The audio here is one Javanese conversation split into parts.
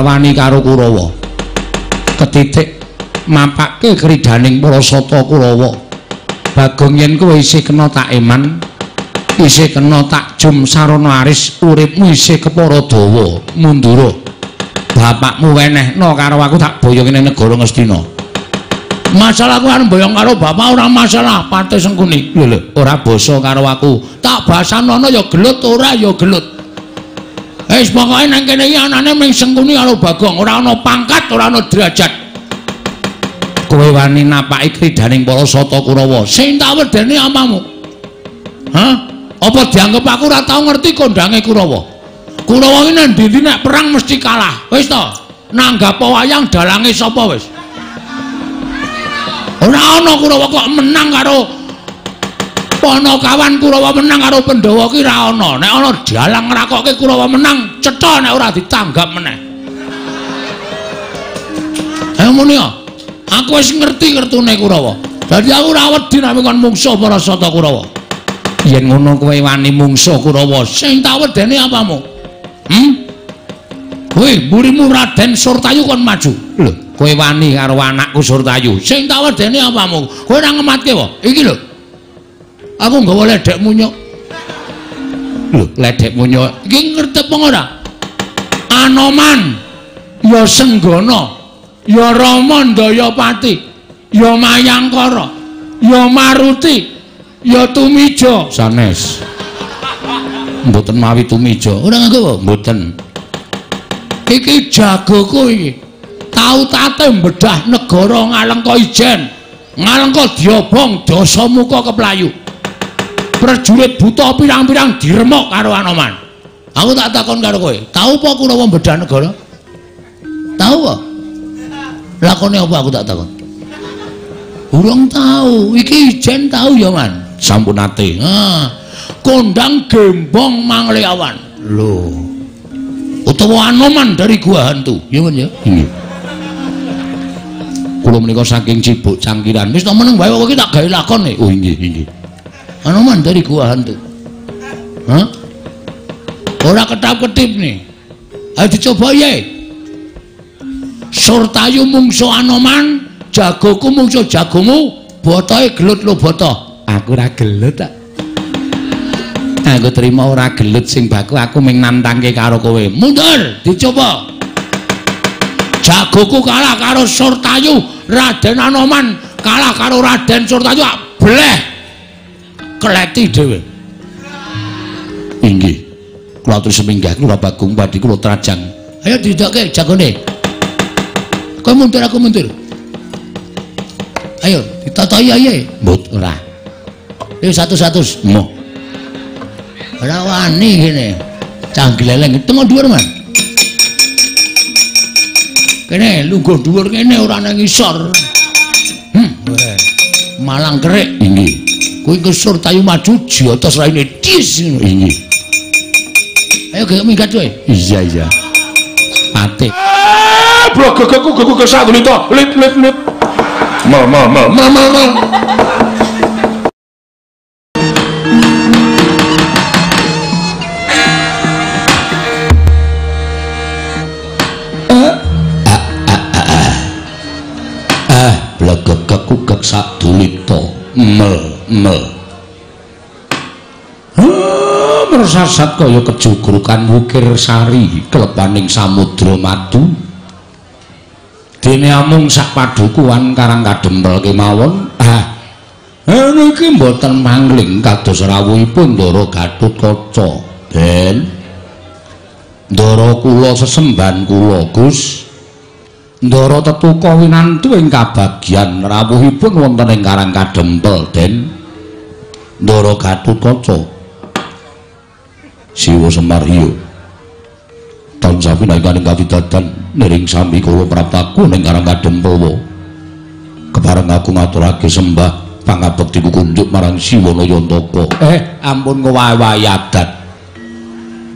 Wani karo Kurawa. Ketitik mapake kridaning para sata Kurawa. Bagong yen kowe isih kena tak eman, isih kena tak jum sarana aris, uripmu isih kepara dawa, mundura. Bapakmu wenehno karo aku tak boyong ning negara Ngastina. Masalah aku arep boyong karo bapak ora masalah, Patih Sengkuni. Lho lho, ora basa karo aku. Tak basanono ya gelut, ora ya gelut. Wis pokoke nang kene iki anane mung Sengkuni karo Bagong, ora ana pangkat, ora ana derajat. Kowe wani napaki kridaning para sata Kurawa. Sing tak wedeni amamu. Hah? Apa dianggep aku ora tau ngerti kondange Kurawa? Kurawa iki nang ndi-ndi nek perang mesti kalah. Wis to, nanggap wayang dalange sapa wis? Ora ana Kurawa kok menang karo Panakawan, Kurawa menang karo Pandhawa ki ora ana. Nek ana dalang ngrakokke Kurawa menang, cetha nek ora ditanggap meneh. Ayo muni ya. Aku wis ngerti kertune Kurawa. Dadi aku ora wedi nek kon mungsuh para sata Kurawa. Yen ngono kowe wani mungsuh Kurawa, sing tak wedeni apamu? Hmm? Woi, mburimu Raden Surtayu kon maju. Lho, kowe wani karo anakku Surtayu. Sing tak wedeni apamu? Kowe ora ngematke wae. Iki lho. Aku nggawa ledek munyuk. Lho, ledek munyuk. Iki ngerti apa ora? Anoman, ya Senggana, ya Rama Ndayapati, ya Mayangkara, ya Maruti, ya Tumija. Sanes. Mboten mawi Tumija. Ora nganggo mboten. Iki jagoku iki. Tau tate mbedah negara Ngalengka Ijen, Ngalengka diobong Dasamuka keplayu. Prajurit buta pirang-pirang diremuk karo Anoman. Aku tak takon karo kowe, tau apa Kurawa mbedah negara? Tau apa? Lakone apa aku tak takon? Urung tau. Iki Ijen tau ya, Man? Sampun nate. Ah, kondang gembong Mangleawan. Lho. Utawa Anoman dari Gua Hantu. Ya, Man ya? Nggih. Kula menika saking Cibuk Cangkiran. Wis to meneng wae kok iki tak gawe lakon e. Oh nggih, nggih. Anoman dari Gua Hantu. Hah? Ora ketap-ketip nih. Ayo dicoba ya. Surtayu mungsuh Anoman, jagoku mungsuh jagomu, botohe gelut lo botoh. Aku ora gelut tak. Aku terima ora gelut sing baku aku ming nantangke karo kowe. Mundur, dicoba. Jagoku kalah karo Surtayu, Raden Anoman kalah karo Raden Surtayu, bleh. Kleti dhewe. Inggih. Kula atur seminggah kula Bagong badhe kula trajang. Ayo didokke jagone. Kowe mundur aku mundur. Ayo ditatahi ae. Mbut ora. Ayo 100. Moh. Ora wani kene. Cah gleleng tengok dhuwur, Man. Kene lungguh dhuwur kene ora nang ngisor. Malang kerik. Inggih. Kuwi ke Surtayu maju jotos raine dis ngono. Inggih. Ayo gek minggat kowe. Iya iya. Patih. Blogogku gugu sadulita. Lip lip lip. Mal mal mal mal mal mal. Blogogku gek sadulita. Mel mel. Mersasat kaya kejugrukan wukir sari klebaning samudra madu. Dene amung sak padukuhan Karang Kadempel kemawon. Ah, niki mboten mangling kados rawuhipun Ndara Gatotkaca. Den Ndara kula sesembahan kula, Gus. Ndara tetuka winantu ing kabagyan rawuhipun wonten ing Karang Kadempel, Den. Ndara Gatotkaca. Siwa Semar iya. Tansah pinangan kawidadan niring sami kula praptaku ning Karang Kadempel. Kepareng aku ngaturake sembah pangabektiku kunduk marang Siwa Nayantaka. Ampun ngowahi adat.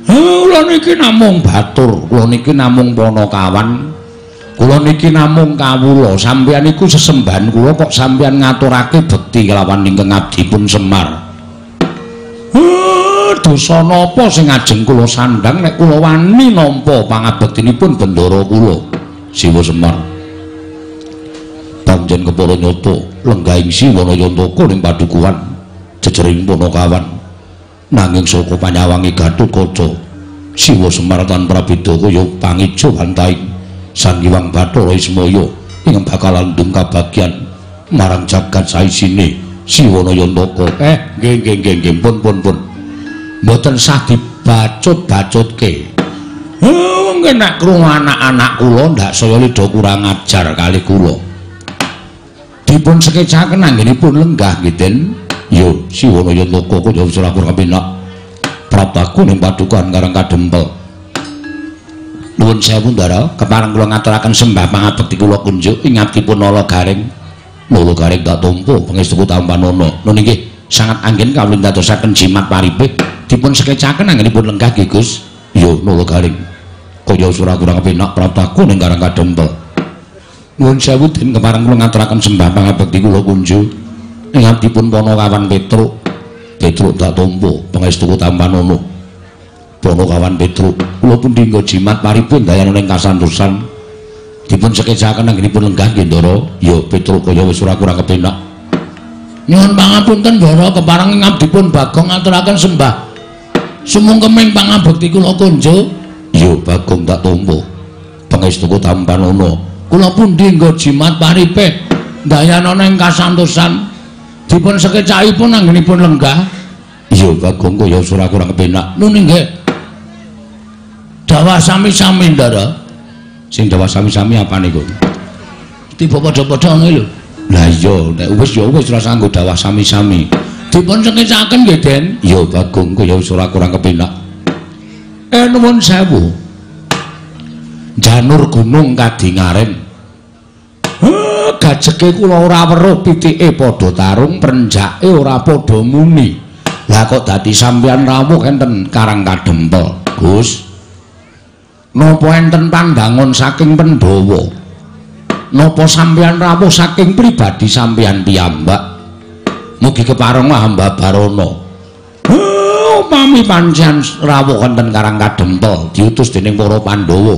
Kula niki namung batur, kula niki namung panakawan. Kula niki namung kawula, sampeyan iku sesembahan kula kok sampeyan ngaturake bekti kelawan ingkang abdipun Semar. Dosa napa sing ajeng kula sandhang nek kula wani nampa pangabektinipun bendara kula Siwa Semar. Panjen kepara nyata lenggahing Siwana Yantaka ning padukuhan jejering Panakawan. Nanging saka panyawange Gatotkaca Siwa Semar tan prabeda kaya pangejo wantahing Sang Hyang Bathara Ismaya ing bakal landung kabagyan marang jagat saisine Siwana Yantaka. Nggih nggih nggih nggih pun pun pun. Mboten sah dibacut-bacutke. Mungkin nek krungu anak-anak kula ndak saya lidha kurang ajar kalih kula. Dipun sekecaken anggenipun lenggah nggih Den. Yo Siwana Yantaka kaya wis ora kurang penak. Praptaku ning padukuhan Karang Kadempel. Nuwun sewu Ndara, kepareng kula ngaturaken sembah pangabekti kula kunjuk ing abdipun Nala Gareng. Nala Gareng tak tampa pangestuku tampanana. Nun inggih sangat anggen kawula ndadosaken jimat paripih. Dipun sekecaken anggenipun lenggah nggih Gus. Yo Nala Gareng. Kaya ora kurang penak praptaku ning Karang Kadempel. Nuwun sewu Den, kepareng kula ngaturaken sembah pangabekti kula kunjuk ing abdipun Panakawan Petruk. Petruk tak tampa pangestuku tampanana. Panakawan Petruk kula pundi nggo jimat paripun dayana ing kasantosan. Dipun sekecaken anggenipun lenggah nggih Ndara. Ya Petruk kaya wis ora kurang kepenak. Nyuwun pangapunten Ndara, kepareng ing abdipun Bagong ngaturaken sembah sumungkeming pangabekti kula kunjuk. Ya Bagong tak tampa pangestuku tampanana. Kula pundi nggo jimat paripih dayana ing kasantosan. Dipun sekecakipun anggenipun lenggah. Iya Bagong kaya ora kurang kepenak. Nun inggih. Dawah sami-sami Ndara. Sing dawah sami-sami apa niku? Tiba padha-padha ngono lho. Lah iya nek wis ya wis ora sanggo dawah sami-sami. Dipun sekecaken nggih Den. Iya Bagong kaya wis ora kurang kepenak. Nuwun sewu. Janur gunung kadingaren. Gajeke kula ora weruh pitike padha tarung, prenjake ora padha muni. Lah kok dadi sampeyan rawuh enten Karang Kadempel, Gus? Napa enten pandangon saking Pandhawa? Napa sampeyan rawuh saking pribadi sampeyan piyambak? Mugi kepareng hamba barana. Upami pancen rawuh enten Karang Kadempel diutus dening para Pandhawa.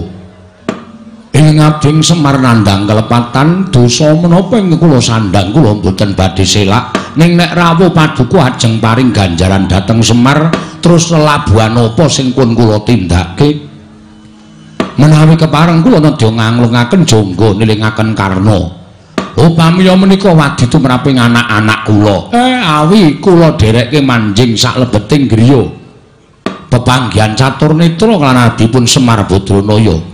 Ing abding Semar nandhang kelepatan dosa menapa ing kula sandhang kula mboten badhe selak, ning nek rawuh paduka ajeng paring ganjaran dhateng Semar terus lelabuhan apa sing pun kula tindake. Menawi kepareng kula nedya nganglungaken jangga nilingaken Karna. Upami menika wadi tumraping anak-anak kula. Awi kula dherekke manjing saklebeting griya. Pepanggihan catur netra lan adipun Semar Badranaya.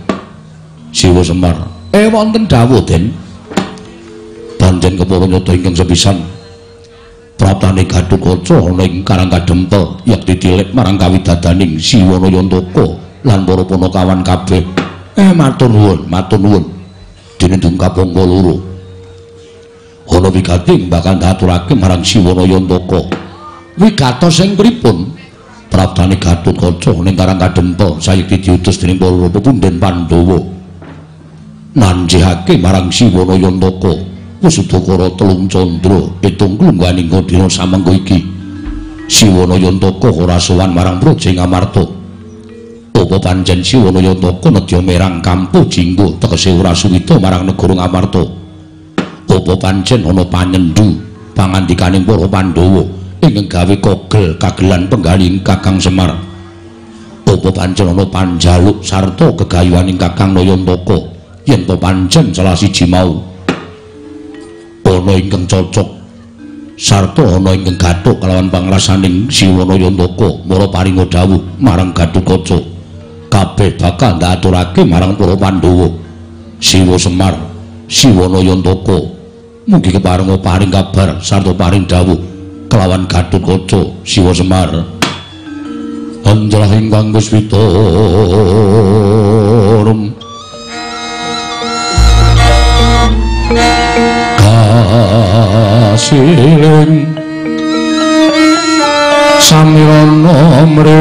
Siwa Semar. Wonten dawuh Den. Pancen kepara nyata ingkang sepisan. Praptane Gatotkaca ana ing Karang Kadempel yekti tilip marang kawidadaning Siwana Yantaka lan para panakawan kabeh. Matur nuwun, matur nuwun. Dene dungkap angka loro. Ana wigati bakal ndaturake marang Siwana Yantaka. Wigatos sing pripun? Praptane Gatotkaca ning Karang Kadempel sayekti diutus dening para pepunden Pandhawa. Nanjihake marang Siwana Yantaka Wusudakara telung candra pitung klungguhaning dina samengko iki. Siwana Yantaka ora sowan marang Praja Ngamarta. Apa pancen Siwana Yantaka nedya merang kampuh jinggo tegese ora suwita marang negara Ngamarta? Apa pancen ana panyendu pangandikaning para Pandhawa ingkang gawe kogel kagelan penggalih Kakang Semar? Apa pancen ana panjaluk sarta gegayuhaning Kakang Nayantaka? Yen to pancen salah siji mau ana ingkang cocok sarta ana ingkang gathuk kalawan pangrasaning Siwana Yantaka mara paringa dawuh marang Gatotkaca kabeh bakal ndaturake marang para Pandhawa. Siwa Semar, Siwana Yantaka mugi keparenga paring kabar sarta paring dawuh kelawan Gatotkaca Siwa Semar. Anjlah ingkang kuswita kasiling samirana mrip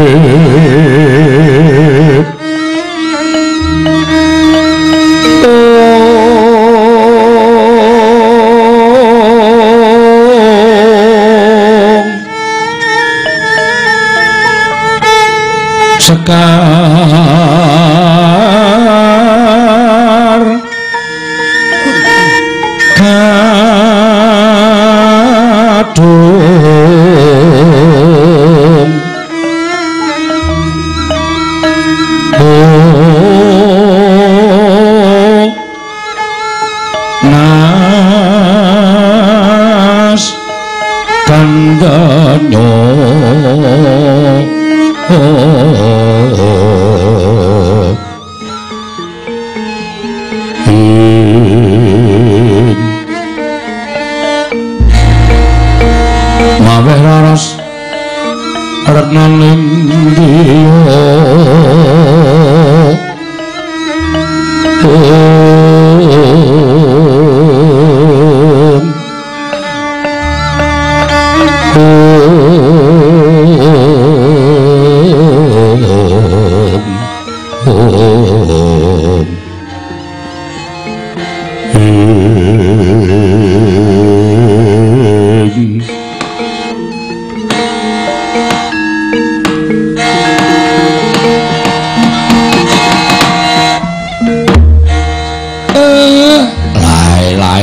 Cekar kadung nas kandanyo maweh raras retnaning diya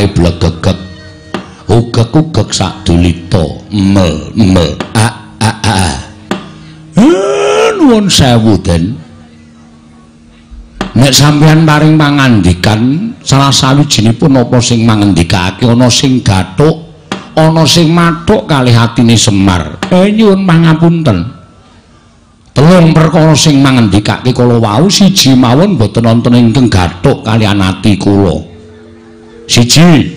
blegegeg ugeg-ugeg sadulita mel mel a a a. Nuwun sewu Den. Nek sampeyan paring pangandikan salah sawijinipun apa sing mangendikake ana sing gathuk ana sing mathuk kalih atine Semar. Nyuwun pangapunten. Telung perkara sing mangendikake kala wau siji mawon boten wonten ingkang gathuk kaliyan ati kula. Siji,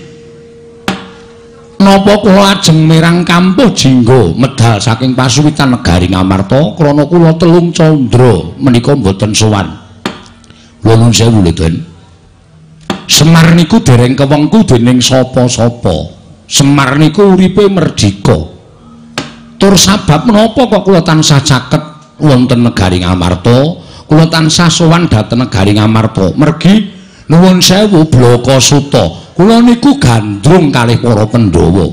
napa kula ajeng mirang kampuh jingga medal saking pasuwitan negari Ngamarta krana kula telung candra menika mboten sowan. Kula nuwun sewu lho Den. Semar niku dereng kewengku dening sapa-sapa. Semar niku uripe merdika. Tur sabab menapa kok kula tansah caket wonten negari Ngamarta, kula tansah sowan dhateng negari Ngamarta. Mergi nuwun sewu Blaka Suta, kula niku gandrung kalih para Pandhawa.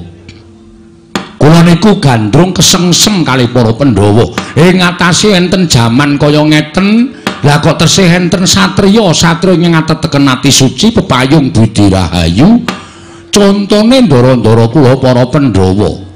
Kula niku gandrung kesengsem kalih para Pandhawa. Ing atase enten jaman kaya ngeten, lah kok tesih enten satriya, satriya ing ngateteken ati suci pepayung budi rahayu. Contone ndara-ndara kula para Pandhawa.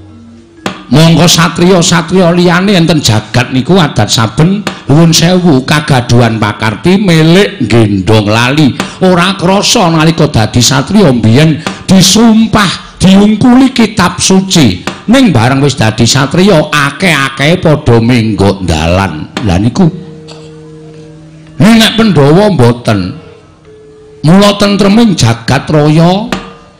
Monggo satriya-satriya liyane enten jagat niku adat saben nuwun sewu kagaduhan pakarti milik gendhong lali. Ora krasa nalika dadi satriya mbiyen disumpah diungkuli kitab suci. Ning bareng wis dadi satriya akeh-akehe padha menggok dalan. Lah niku ning nek Pandhawa mboten. Mula tentreming jagat raya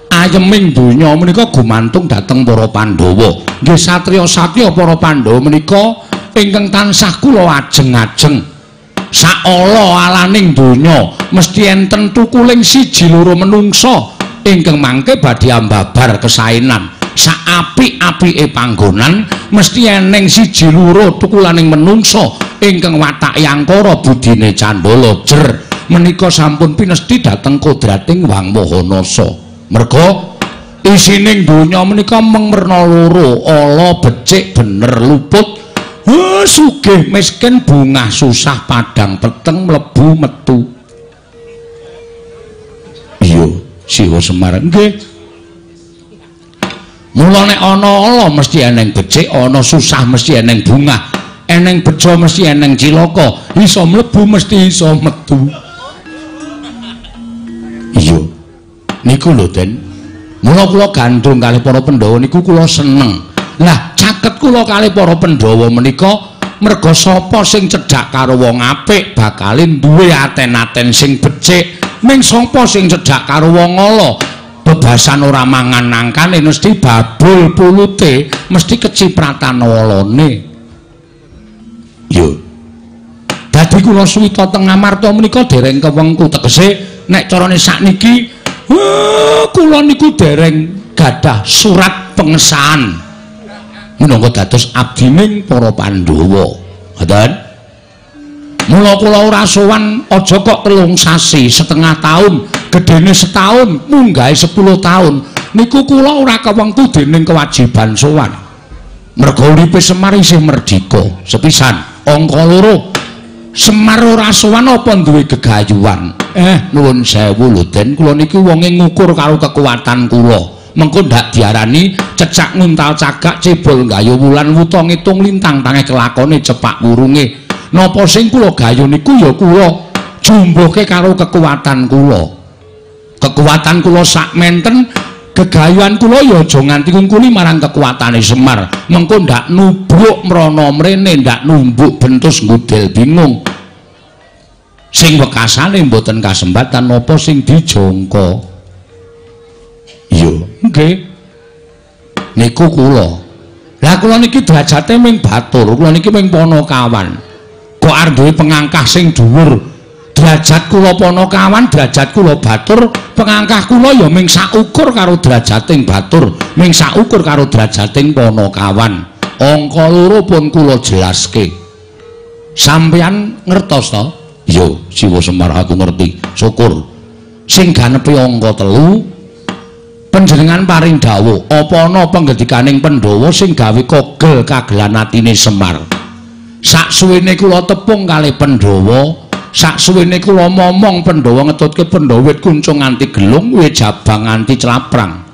ayeming donya menika gumantung dhateng para Pandhawa. Nggih satriya-satriya para Pandhawa menika ingkang tansah kula ajeng-ajeng. Saala-alaning donya mesti enten tukuling siji loro menungsa ingkang mangke badhe ambabar kesaenan. Saapik-apike panggonan mesti eneng siji loro tukulaning menungsa ingkang watake angkara budine candala jer. Menika sampun pinesti dhateng kodrating Wang Maha Nasa. Merga isining donya menika mung werna loro, ala becik bener luput, sugih miskin bungah susah padang peteng mlebu metu. Iya, Siwa Semar nggih. Mula nek ana ala mesti eneng becik, ana susah mesti eneng bungah, eneng bejo mesti eneng cilaka, iso mlebu mesti iso metu. Iya. Niku lho Den. Mula kula gandrung kalih para Pandhawa niku kula seneng. Lah caket kula kalih para Pandhawa menika merga sapa sing cedhak karo wong apik bakale duwe aten-aten sing becik. Ning sapa sing cedhak karo wong ala bebasan ora mangan nangkane mesti babul pulute, mesti kecipratan walane. Yo. Dadi kula suwita teng Ngamarta menika dereng kewengku, tegese nek carane sakniki kula niku dereng gadah surat pengesahan minangka dados abdining para Pandhawa. Ngoten. Mula kula ora sowan aja kok 3 sasi, setengah tahun, gedene setahun, munggahe 10 tahun. Niku kula ora kewengku dening kewajiban sowan. Merga uripe Semar isih merdika. Sepisan, angka loro. Semar ora sowan apa duwe gegayuhan? Nuwun sewu lho Den, kula niki wonge ngukur karo kekuatan kula. Mengko ndak diarani cecak nguntal cagak cebol gayo wulan wuta ngitung lintang tange kelakone cepak wurunge. Napa sing kula gayo niku ya kula jumbuhke karo kekuatan kula. Kekuatan kula sak menten, gegayuhan kula ya aja nganti ngungkuli marang kekuatane Semar. Mengko ndak nubruk mrana mrene, ndak numbuk bentus ngudel bingung. Sing wekasane mboten kasembatan napa sing dijangka. Iya, nggih. Niku kula. Lah kula niki derajate ming batur, kula niki ming panakawan. Kok arep duwe pengangkah sing dhuwur? Derajat kula panakawan, derajat kula batur, pengangkah kula ya ming saukur karo derajating batur, ming saukur karo derajating panakawan. Angka loro pun kula jelaske. Sampeyan ngertos to? Iya, Siwa Semar aku ngerti. Syukur. Sing ganepi angka 3, panjenengan paring dawuh, apa ana panggendikaning Pandhawa sing gawe kogel kagelan atine Semar? Saksuwene kula tepung kalih Pandhawa, saksuwene kula momong Pandhawa ngetutke Pandhawa wit kuncung nganti gelung, wit jabang nganti claprang.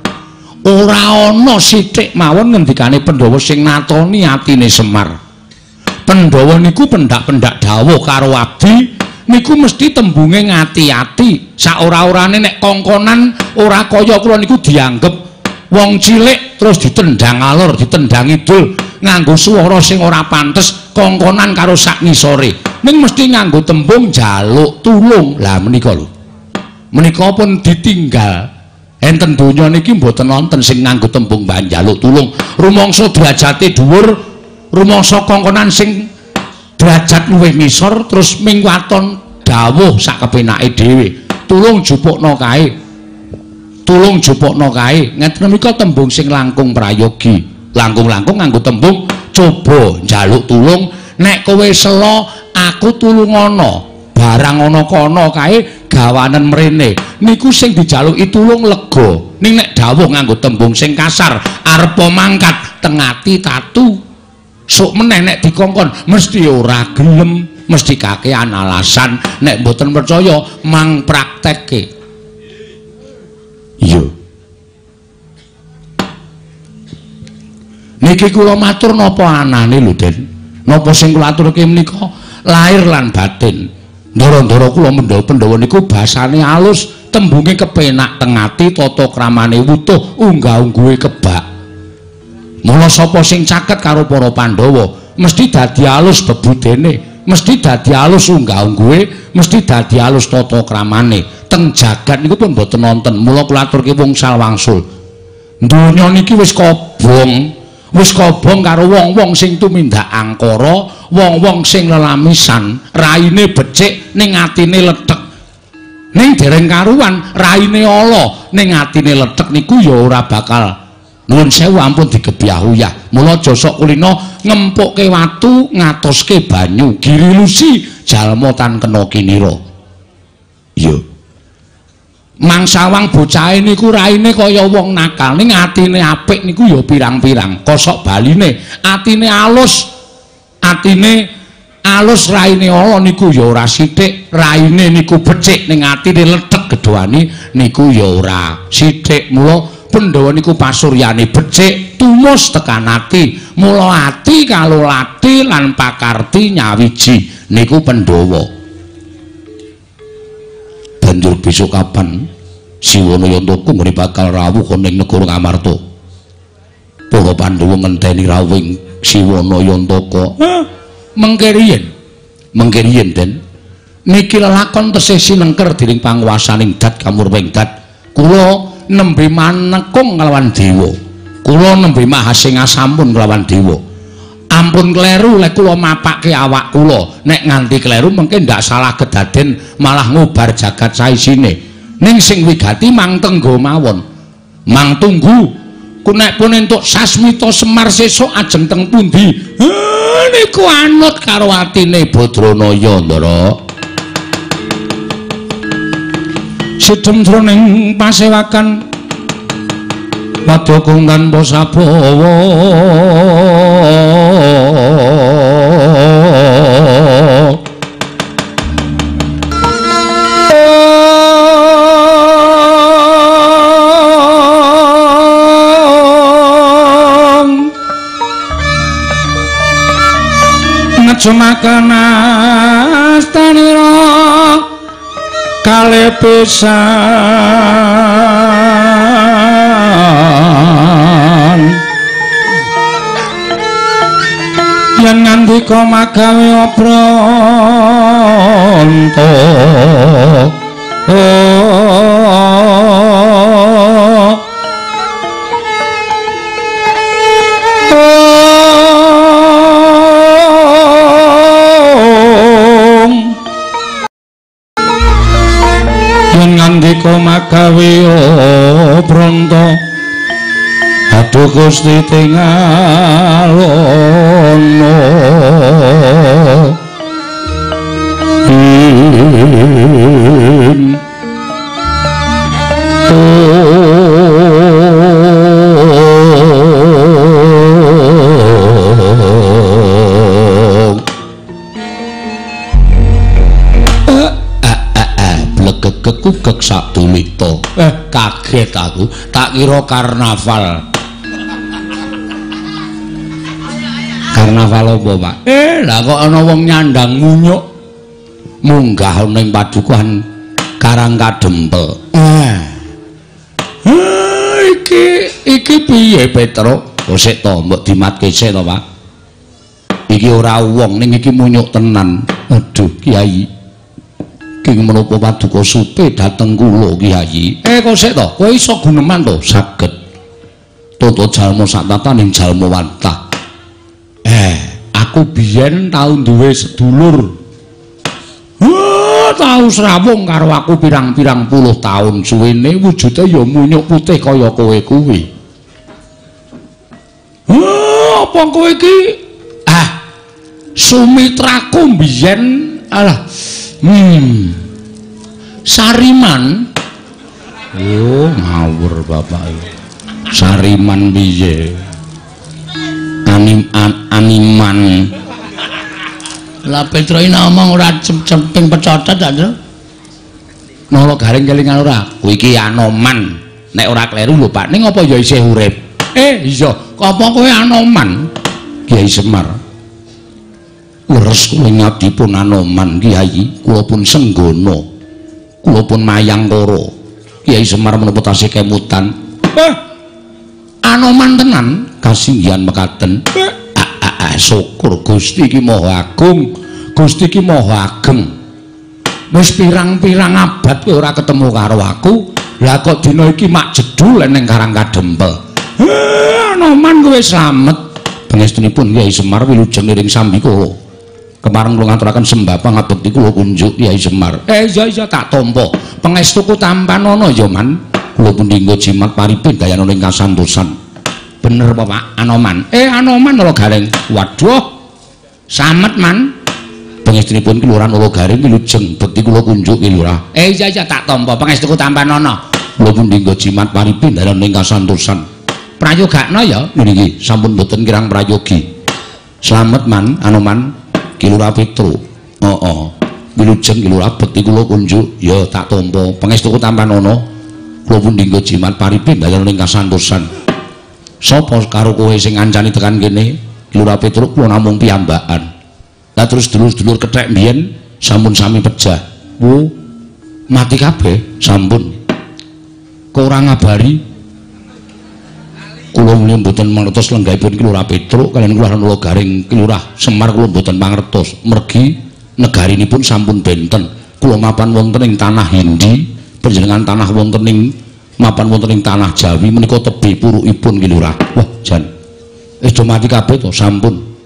Ora ana sithik mawon ngendikane Pandhawa sing natoni atine Semar. Pandhawa niku pendak-pendak dawuh karo abdi niku mesti tembunge ngati-ati. Saora-orane nek kongkonan ora kaya kula niku dianggep wong cilik terus ditendang alur, ditendang idul nganggo swara sing ora pantes, kongkonan karo sak ngisore. Ning mesti nganggo tembung njaluk tulung. Lah menika lho. Menika pun ditinggal. Enten donya niki mboten wonten sing nganggo tembung njaluk tulung. Rumangsa derajate dhuwur, rumangsa kongkonan sing derajat luwih ngisor terus ming waton dawuh sak kepenake dhewe. Tulung jupukna kae. Tulung jupukna kae. Ngeten menika tembung sing langkung prayogi. Langkung-langkung nganggo tembung coba njaluk tulung. Nek kowe sela aku tulungana. Barang ana kono kae gawanen mrene. Niku sing dijaluki tulung lega. Ning nek dawuh nganggo tembung sing kasar arepa mangkat tengati tatu. Sok meneh nek dikongkon mesti ora gelem, mesti kakean alasan. Nek mboten percaya mang praktekke. Iya. Niki kula matur napa anane lho Den. Napa sing kula aturke menika lahir lan batin. Ndara-ndara kula mendha Pandhawa niku basane alus, tembunge kepenak tengati, tata kramane wutuh, unggah-ungguhe kebak. Mula sapa sing caket karo para Pandhawa mesti dadi alus bebudene, mesti dadi alus unggah-ungguhe, mesti dadi alus tata kramane. Teng jagat niku pun mboten wonten. Mula kula aturke wungsal wangsul. Donya niki wis kobong, wis kobong karo wong-wong sing tumindak angkara, wong-wong sing lelamisan, raine becik ning atine lethek. Ning dereng karuan raine ala ning atine lethek niku ya ora bakal. Nuwun sewu ampun digebyah-uyah. Mula aja sok kulina ngempukke watu ngatoske banyu, girilusi jalma tan kena kinira. Iya. Mangsawang bocahe niku raine kaya wong nakal, ning atine apik niku ya pirang-pirang. Kosok baline atine alus, atine alus raine ala niku ya ora sithik, raine niku becik ning atine lethek gedhoane niku ya ora sithik. Mula Pandhawa niku pasuryane becik tumus tekan ati. Mula ati kalolati lan pakarti nyawiji niku Pandhawa. Banjur besok kapan Siwana Yantaka nggone bakal rawuh ana ing negara Ngamarta. Para Pandhawa ngenteni rawuhing Siwana Yantaka. Mengke riyen. Mengke riyen Den. Niki lelakon tesih sinengker dening panguwasaning Dat Kamurwing Dat. Kula nembe manekung kelawan dewa. Kula nembe mahasingasampun kelawan dewa. Ampun kleru lek kula mapake awak kula. Nek nganti kleru mengke ndak salah kedaden malah ngubar jagat saisine. Ning sing wigati mang tenggo mawon. Mang tunggu. Ku nek pun entuk sasmita Semar sesuk ajeng teng pundi? Niku anut karo atine Badranaya, Ndara. Sidem jroning pasewakan padha tanpa sabawa. Nerjemaken astanira kalih pisan yen ngandika magawe obranta. Ngandika magawe obranta aduh Gusti tingalono. Kekukek sadulita. Kaget aku, tak kira karnaval. Karnaval apa, Pak? Lah kok ana wong nyandang munyuk munggah ning padukuhan Karang Kadempel. Iki piye, Petro? Oh sik to, mbok dimatke sik to, Pak. Iki ora wong ning iki munyuk tenan. Aduh, Kiai. King menapa paduka supe dhateng kula Kiai. Kok sik to? Kowe iso guneman to? Saged. Toto jalma sak tataning jalma wantah. Aku biyen tau duwe sedulur. Tau srawung karo aku pirang-pirang puluh taun suwene wujude ya munyuk putih kaya kowe kuwi. Apa kowe iki? Sumitraku biyen alah. Sariman. Oh, ngawur bapak iki. Sariman piye? Animan. Lah Petro iki ngomong ora cemping pecotot ta, Tru? Nala garing kelingan ora? Kuwi iki Anoman. Nek ora kleru lho, Pak. Ning apa ya isih urip? Iya. Apa kowe Anoman? Kiai Semar. Leres kula ngabdipun Anoman Kiai, kula pun senggana. Kula pun mayangkara. Kiai Semar menapa tasih kemutan? Anoman tenan kasinggihan mekaten. Syukur Gusti ki Maha Agung. Gusti ki Maha Ageng. Wis pirang-pirang abad kowe ora ketemu karo aku. Lah kok dina iki mak jedul ning Karang Kadempel. Anoman kowe slamet. Pangestunipun Kiai Semar wilujeng niring sambikala. Kemareng kula ngaturaken sembah pangabekti kula kunjuk Kiai Semar. Iya tak tampa. Pangestuku tampanana ya, Man. Kula pun dinggo jimat paripin dayana ing kasantosan. Bener apa, Pak? Anoman. Anoman Nala Gareng. Waduh. Slamet, Man. Pangestunipun Ki Lurah Nala Gareng wilujeng bekti kula kunjuk Ki Lurah. Iya tak tampa. Pangestuku tampanana. Kula pun dinggo jimat paripin dayana ing kasantosan. Prayogakno ya niki sampun mboten kirang prayogi. Slamet, Man, Anoman. Ki Lurah Petro. Heeh. Wilujeng Ki Lurah bekti kula kunjuk ya tak tampa. Pangestuku tampanana. Kula pun dinggo jimat paripin dayana ing kasantosan. Sapa karo kowe sing ngancani tekan kene? Ki Lurah Petro kula namung piyambakan. Lah terus dulur-dulur kethek mbiyen sampun sami pejah. Wo, mati kabeh sampun. Kok ora ngabari? Kula muni mboten mangertos lenggahipun Ki Lurah Petruk kaliyan Lurah Nala Gareng Ki Lurah Semar kula mboten mangertos. Mergi negarinipun sampun benten. Kula mapan wonten ing tanah Hindi, panjenengan tanah wonten ing mapan wonten ing tanah Jawi menika tebih purukipun Ki Lurah. Wah, jan. Wis do mati kabeh to sampun.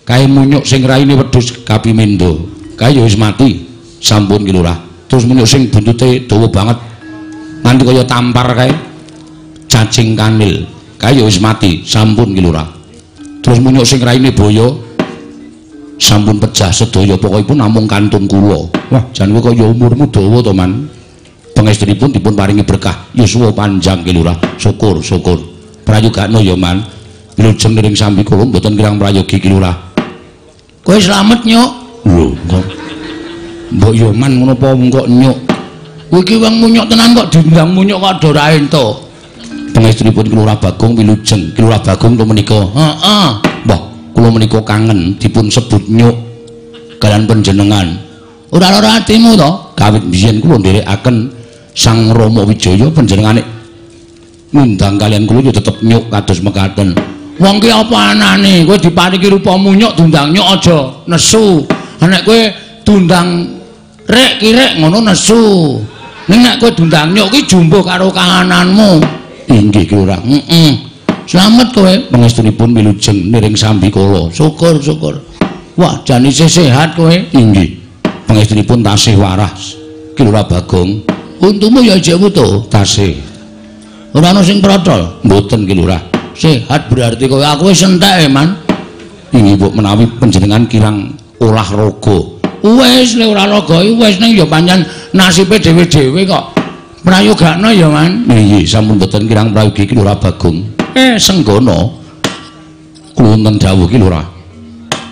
Kae munyuk sing raine wedhus kapimendo. Kae ya wis mati. Sampun Ki Lurah. Terus munyuk sing buntute dawa banget. Nganti kaya tampar kae. Cacing kanil. Kae ya wis mati, sampun Ki Lurah. Terus munyuk sing raine boyo sampun pejah sedaya, pokokipun namung kantun kula. Wah, jan kowe kaya umurmu dawa to, Man. Pangestunipun dipun paringi berkah yuswa panjang Ki Lurah. Syukur, syukur. Prayogakno ya, Man. Wilujeng niring sambikala mboten kirang prayogi Ki Lurah. Kowe slamet, Nyuk. Lho, kok mbok ya Man ngono apa kok nyuk? Kowe iki wong munyuk tenan kok diundang munyuk kok do ora entuk. Pangestunipun Ki Lurah Bagong wilujeng. Ki Lurah Bagong to menika. Heeh. Mbah, kula menika kangen dipun sebut nyuk. kalian panjenengan. Ora lara atimu to? Kawit biyen kula nderekaken Sang Rama Wijaya panjenengane ngundang kalian kula ya tetep nyuk kados mekaten. Wong ki apa anane? Kowe diparingi rupamu nyuk diundang nyuk aja nesu. Nek kowe diundang rek kirek ngono nesu. Ning nek kowe diundang nyuk ki jumbuh karo kahananmu. Inggih Ki Lurah. Heeh. Slamet kowe pangestunipun wilujeng niring sambikala. Syukur syukur. Wah, jan isih sehat kowe. Inggih. Pangestunipun tasih waras. Ki Lurah Bagong. Untumu ya jek wutuh? Tasih. Ora ana sing protol? Mboten Ki Lurah. Sehat berarti kowe. Aku wis entek, Man. Inggih, Bu, menawi panjenengan kirang olahraga. Wis nek ora raga wis ning ya pancen nasibe dhewe-dhewe kok. Prayogakno ya, Man. Inggih, sampun mboten kirang prayogi Ki Lurah Bagong. Senggono. Kula wonten dawuh Ki Lurah.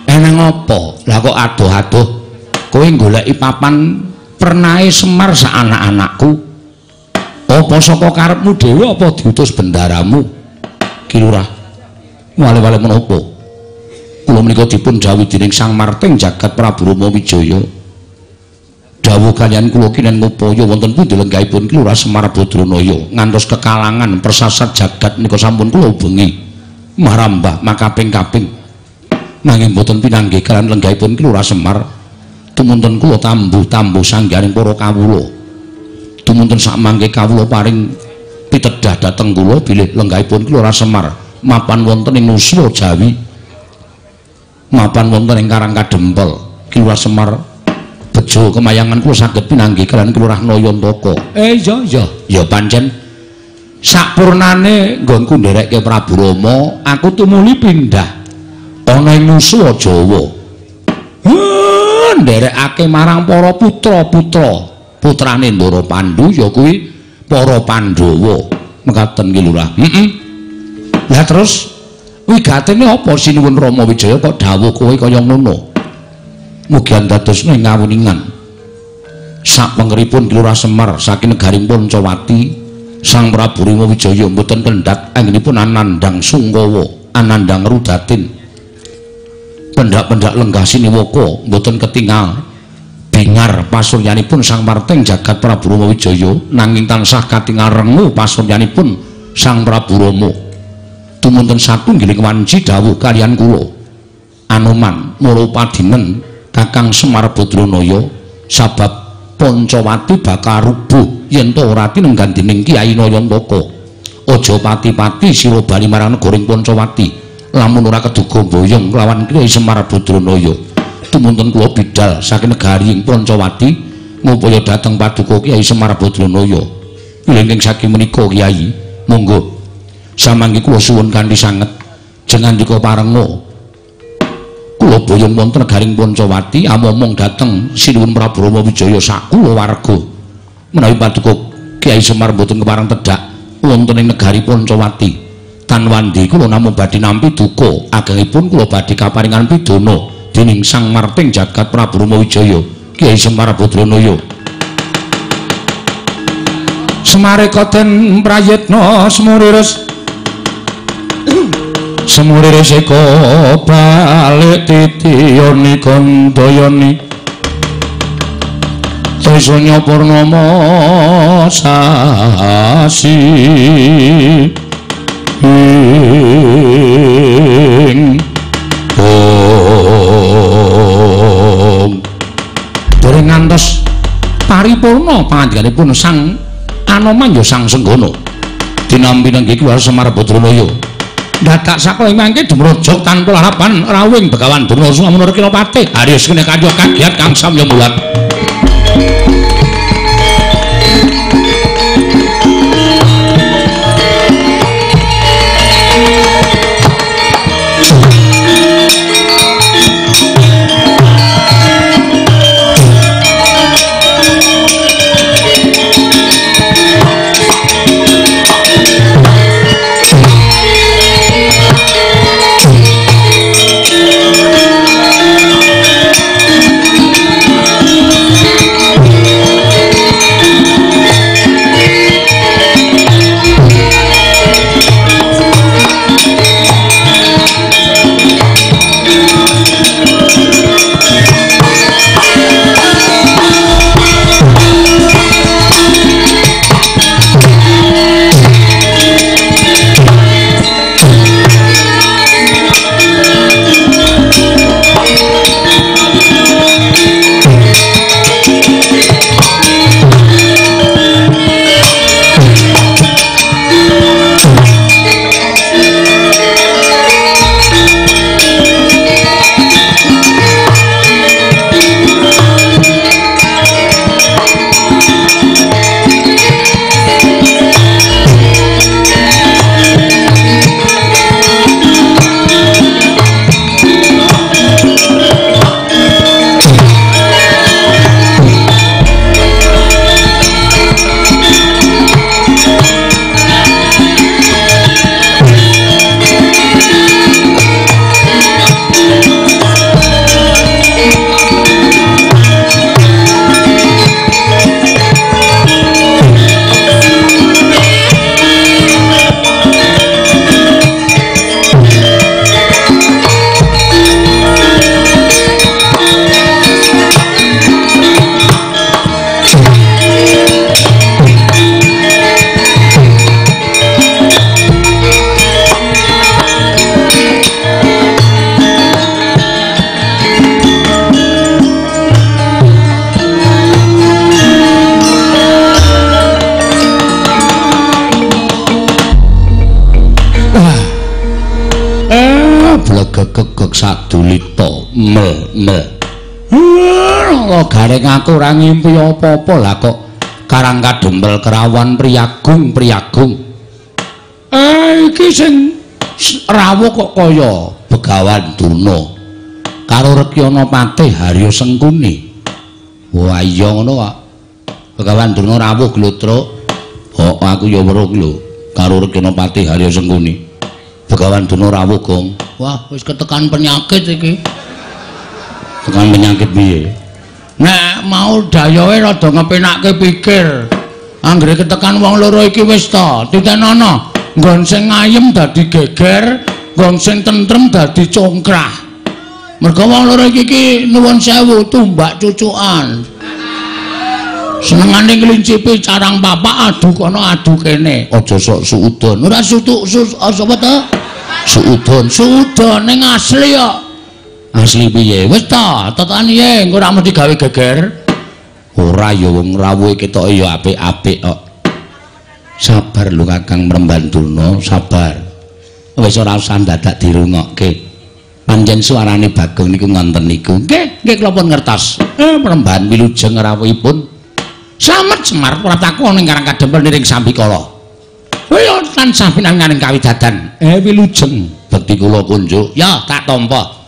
Eneng apa? Lah kok adoh-adoh kowe goleki papan pernahe Semar sak anak-anakku. Apa saka karepmu dhewe apa diutus bendaramu? Ki Lurah, wale-wale menapa? Kula menika dipun dawuhi dening Sang Marting Jagat Prabu Rama Wijaya. Dawuh kaliyan kula kinen ngupaya wonten pundi lenggahipun Ki Lurah Semar Badranaya ngantos kekalangan persasat jagat menika sampun kula ubengi marambah makaping-kaping. Nanging boten pinanggih kaliyan lenggahipun Ki Lurah Semar. Tumunten kula tambuh-tambuh sanggaring para kawula. Tumunten sakmangke kawula paring pitedah dhateng kula bilih lenggahipun Ki Lurah Semar mapan wonten ing Nuswa Jawi, mapan wonten ing Karang Kadempel. Ki Lurah Semar bejo kemayangan kula saged pinanggih kaliyan Ki Lurah Nayantaka. Iya iya ya pancen sakpurnane nggonku nderekke Prabu Rama aku tumuli pindah ana ing Nuswa Jawa. Nderekake marang para putra-putra putrane Ndara Pandu ya kuwi para Pandhawa. Mekaten Ki Lurah. Heeh. Lah terus wigatene apa sinuwun Rama Wijaya kok dawuh kowe kaya ngono? Mugi andadosna ing ngawuningan. Sapengeripun Ki Lurah Semar saking negaring Pancawati, Sang Prabu Rama Wijaya mboten kendhat anggenipun anandhang sungkawa, anandhang rudatin. Pendak-pendak lenggah siniwaka mboten ketingal bingar pasuryanipun Sang Marting Jagat Prabu Rama Wijaya nanging tansah katingal rengu pasuryanipun Sang Prabu Rama. Tumunten satunggiling wanci dawuh kaliyan kula Anoman Moropadinen Kakang Semar Badranaya sabab Pancawati bakal rubuh yen ta ora tinenggan dening Kyai Nayantaka. Aja pati-pati sira bali marang negaring Pancawati lamun ora keduga boyong lawan Kyai Semar Badranaya. Tumunten kula bidal saking negari ing Pancawati ngupaya dhateng paduka Kyai Semar Badranaya. Wilujeng saking menika Kyai, monggo samangke kula suwun kanthi sanget jengandika parenga. Kula boyong wonten negaring Pancawati amomong dhateng Sinuwun Prabu Rama Wijaya sakula warga. Menawi paduka Kyai Semar mboten kepareng tedhak wonten ing negari Pancawati. Tan wandi kula namung badhe nampi duka agengipun kula badhe kaparingan pidana dening Sang Marting Jagat Prabu Rama Wijaya Kyai Semar Badranaya. Semareka den prayitna semuriris semuriris eka balik titiyani gandayani Trisanya purnama sasi ing bong. Dereng ngantos paripurna pangandikanipun Sang Anoman ya Sang Senggono dinampi nenggih Ki Lurah Semar Badranaya. Dadak saka ing mangke dumrojog tanpa larapan rawuhing Begawan Durna Sumanur Kilapati. Aris kene kaya kagiat kang samya mulat. Gegek sadulita mel mel. Lho Gareng aku ora ngimpi apa-apa lah kok Karang Kadempel kerawan priyagung priyagung. Iki sing rawuh kok kaya Begawan Durna karo Rekyana Patih Harya Sengkuni. Wah iya ngono kok. Begawan Durna rawuh glodrok. Oh aku ya weruh lho karo Rekyana Patih Harya Sengkuni. Begawan Durna rawuh gong. Wah wis ketekan penyakit iki. Tekan penyakit piye? Nek mau dayohe rada ngepenakke pikir. Anggere ketekan wong loro iki wis ta, titenono. Nggon sing ayem dadi geger, nggon sing tentrem dadi congkrah. Mergo wong loro iki iki nuwun sewu tumbak cucukan. Senengane ngelincipi carang papak adu kono adu kene. Aja sok suudon. Ora sutuk sus sapa ta? Suudon. Suudon ning asli kok. Asli piye? Wis ta, tetane piye engko ora mesti gawe geger. Ora ya wong rawuhe ketoke ya apik-apik kok. Sabar lho Kakang Mremban Durna, sabar. Wis ora usah dadak dirungokke. Pancen suarane Bagong niku ngonten niku. Nggih, nggih kula pun ngertos. Mremban wilujeng rawuhipun. Slamet Semar praptaku ning Karang Kadempel niring sambikala. Kaya tansah pinanganing kawidadan. Wilujeng bekti kula kunjuk. Ya, tak tampa.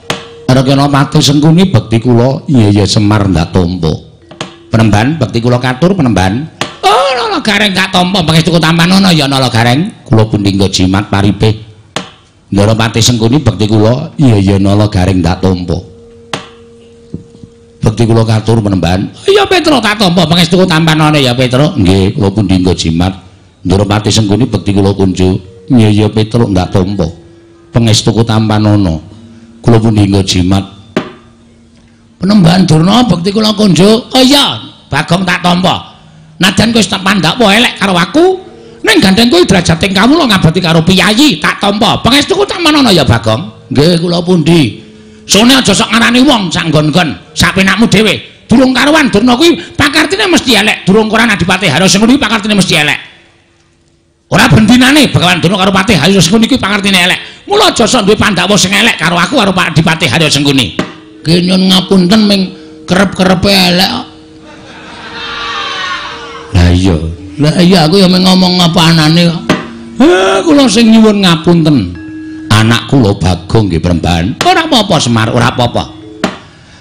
Rekyana Patih Sengkuni bekti kula. Iya iya Semar ndak tampa. Penemban bekti kula katur penemban. Oh, Nala Gareng tak tampa pangestuku tampanono ya Nala Gareng. Kula pundi nggo jimat paripih. Ndara Patih Sengkuni bekti kula. Iya iya Nala Gareng ndak tampa. Bekti kula katur penemban. Iya Petro tak tampa pangestuku tampanono ya Petro. Nggih, kula pundi nggo jimat. Ndara Patih Sengkuni bekti kula kunjuk. Iya iya Petro ndak tampa. Pangestuku tampanono. Kula pundi nggo jimat. Penemban Durna bekti kula kunjuk. Oh iya, Bagong tak tampa. Najan kowe wis tak pandhakwa elek karo aku, ning gandeng kowe derajating kawula ngabekti karo piyayi tak tampa. Pangestuku tampanono ya Bagong. Nggih, kula pundi. Sone aja sok ngarani wong sak nggon-nggon, sak penakmu dhewe. Durung karuan Durna kuwi pakartine mesti elek, durung koran Adipati Harya Sengkuni pakartine mesti elek. Ora bendinane Begawan Durna karo Patih Harya Sengkuni kuwi pakartine elek. Mula aja sok duwe pandhawa sing elek karo aku karo Pak Adipati Harya Sengkuni. Nggih nyun ngapunten ming kerep-kerepe elek kok. Lah iya. Lah iya aku ya mung ngomong apa anane kok. Kula sing nyuwun ngapunten. Anak kula Bagong nggih Premban. Ora apa-apa Semar, ora apa-apa.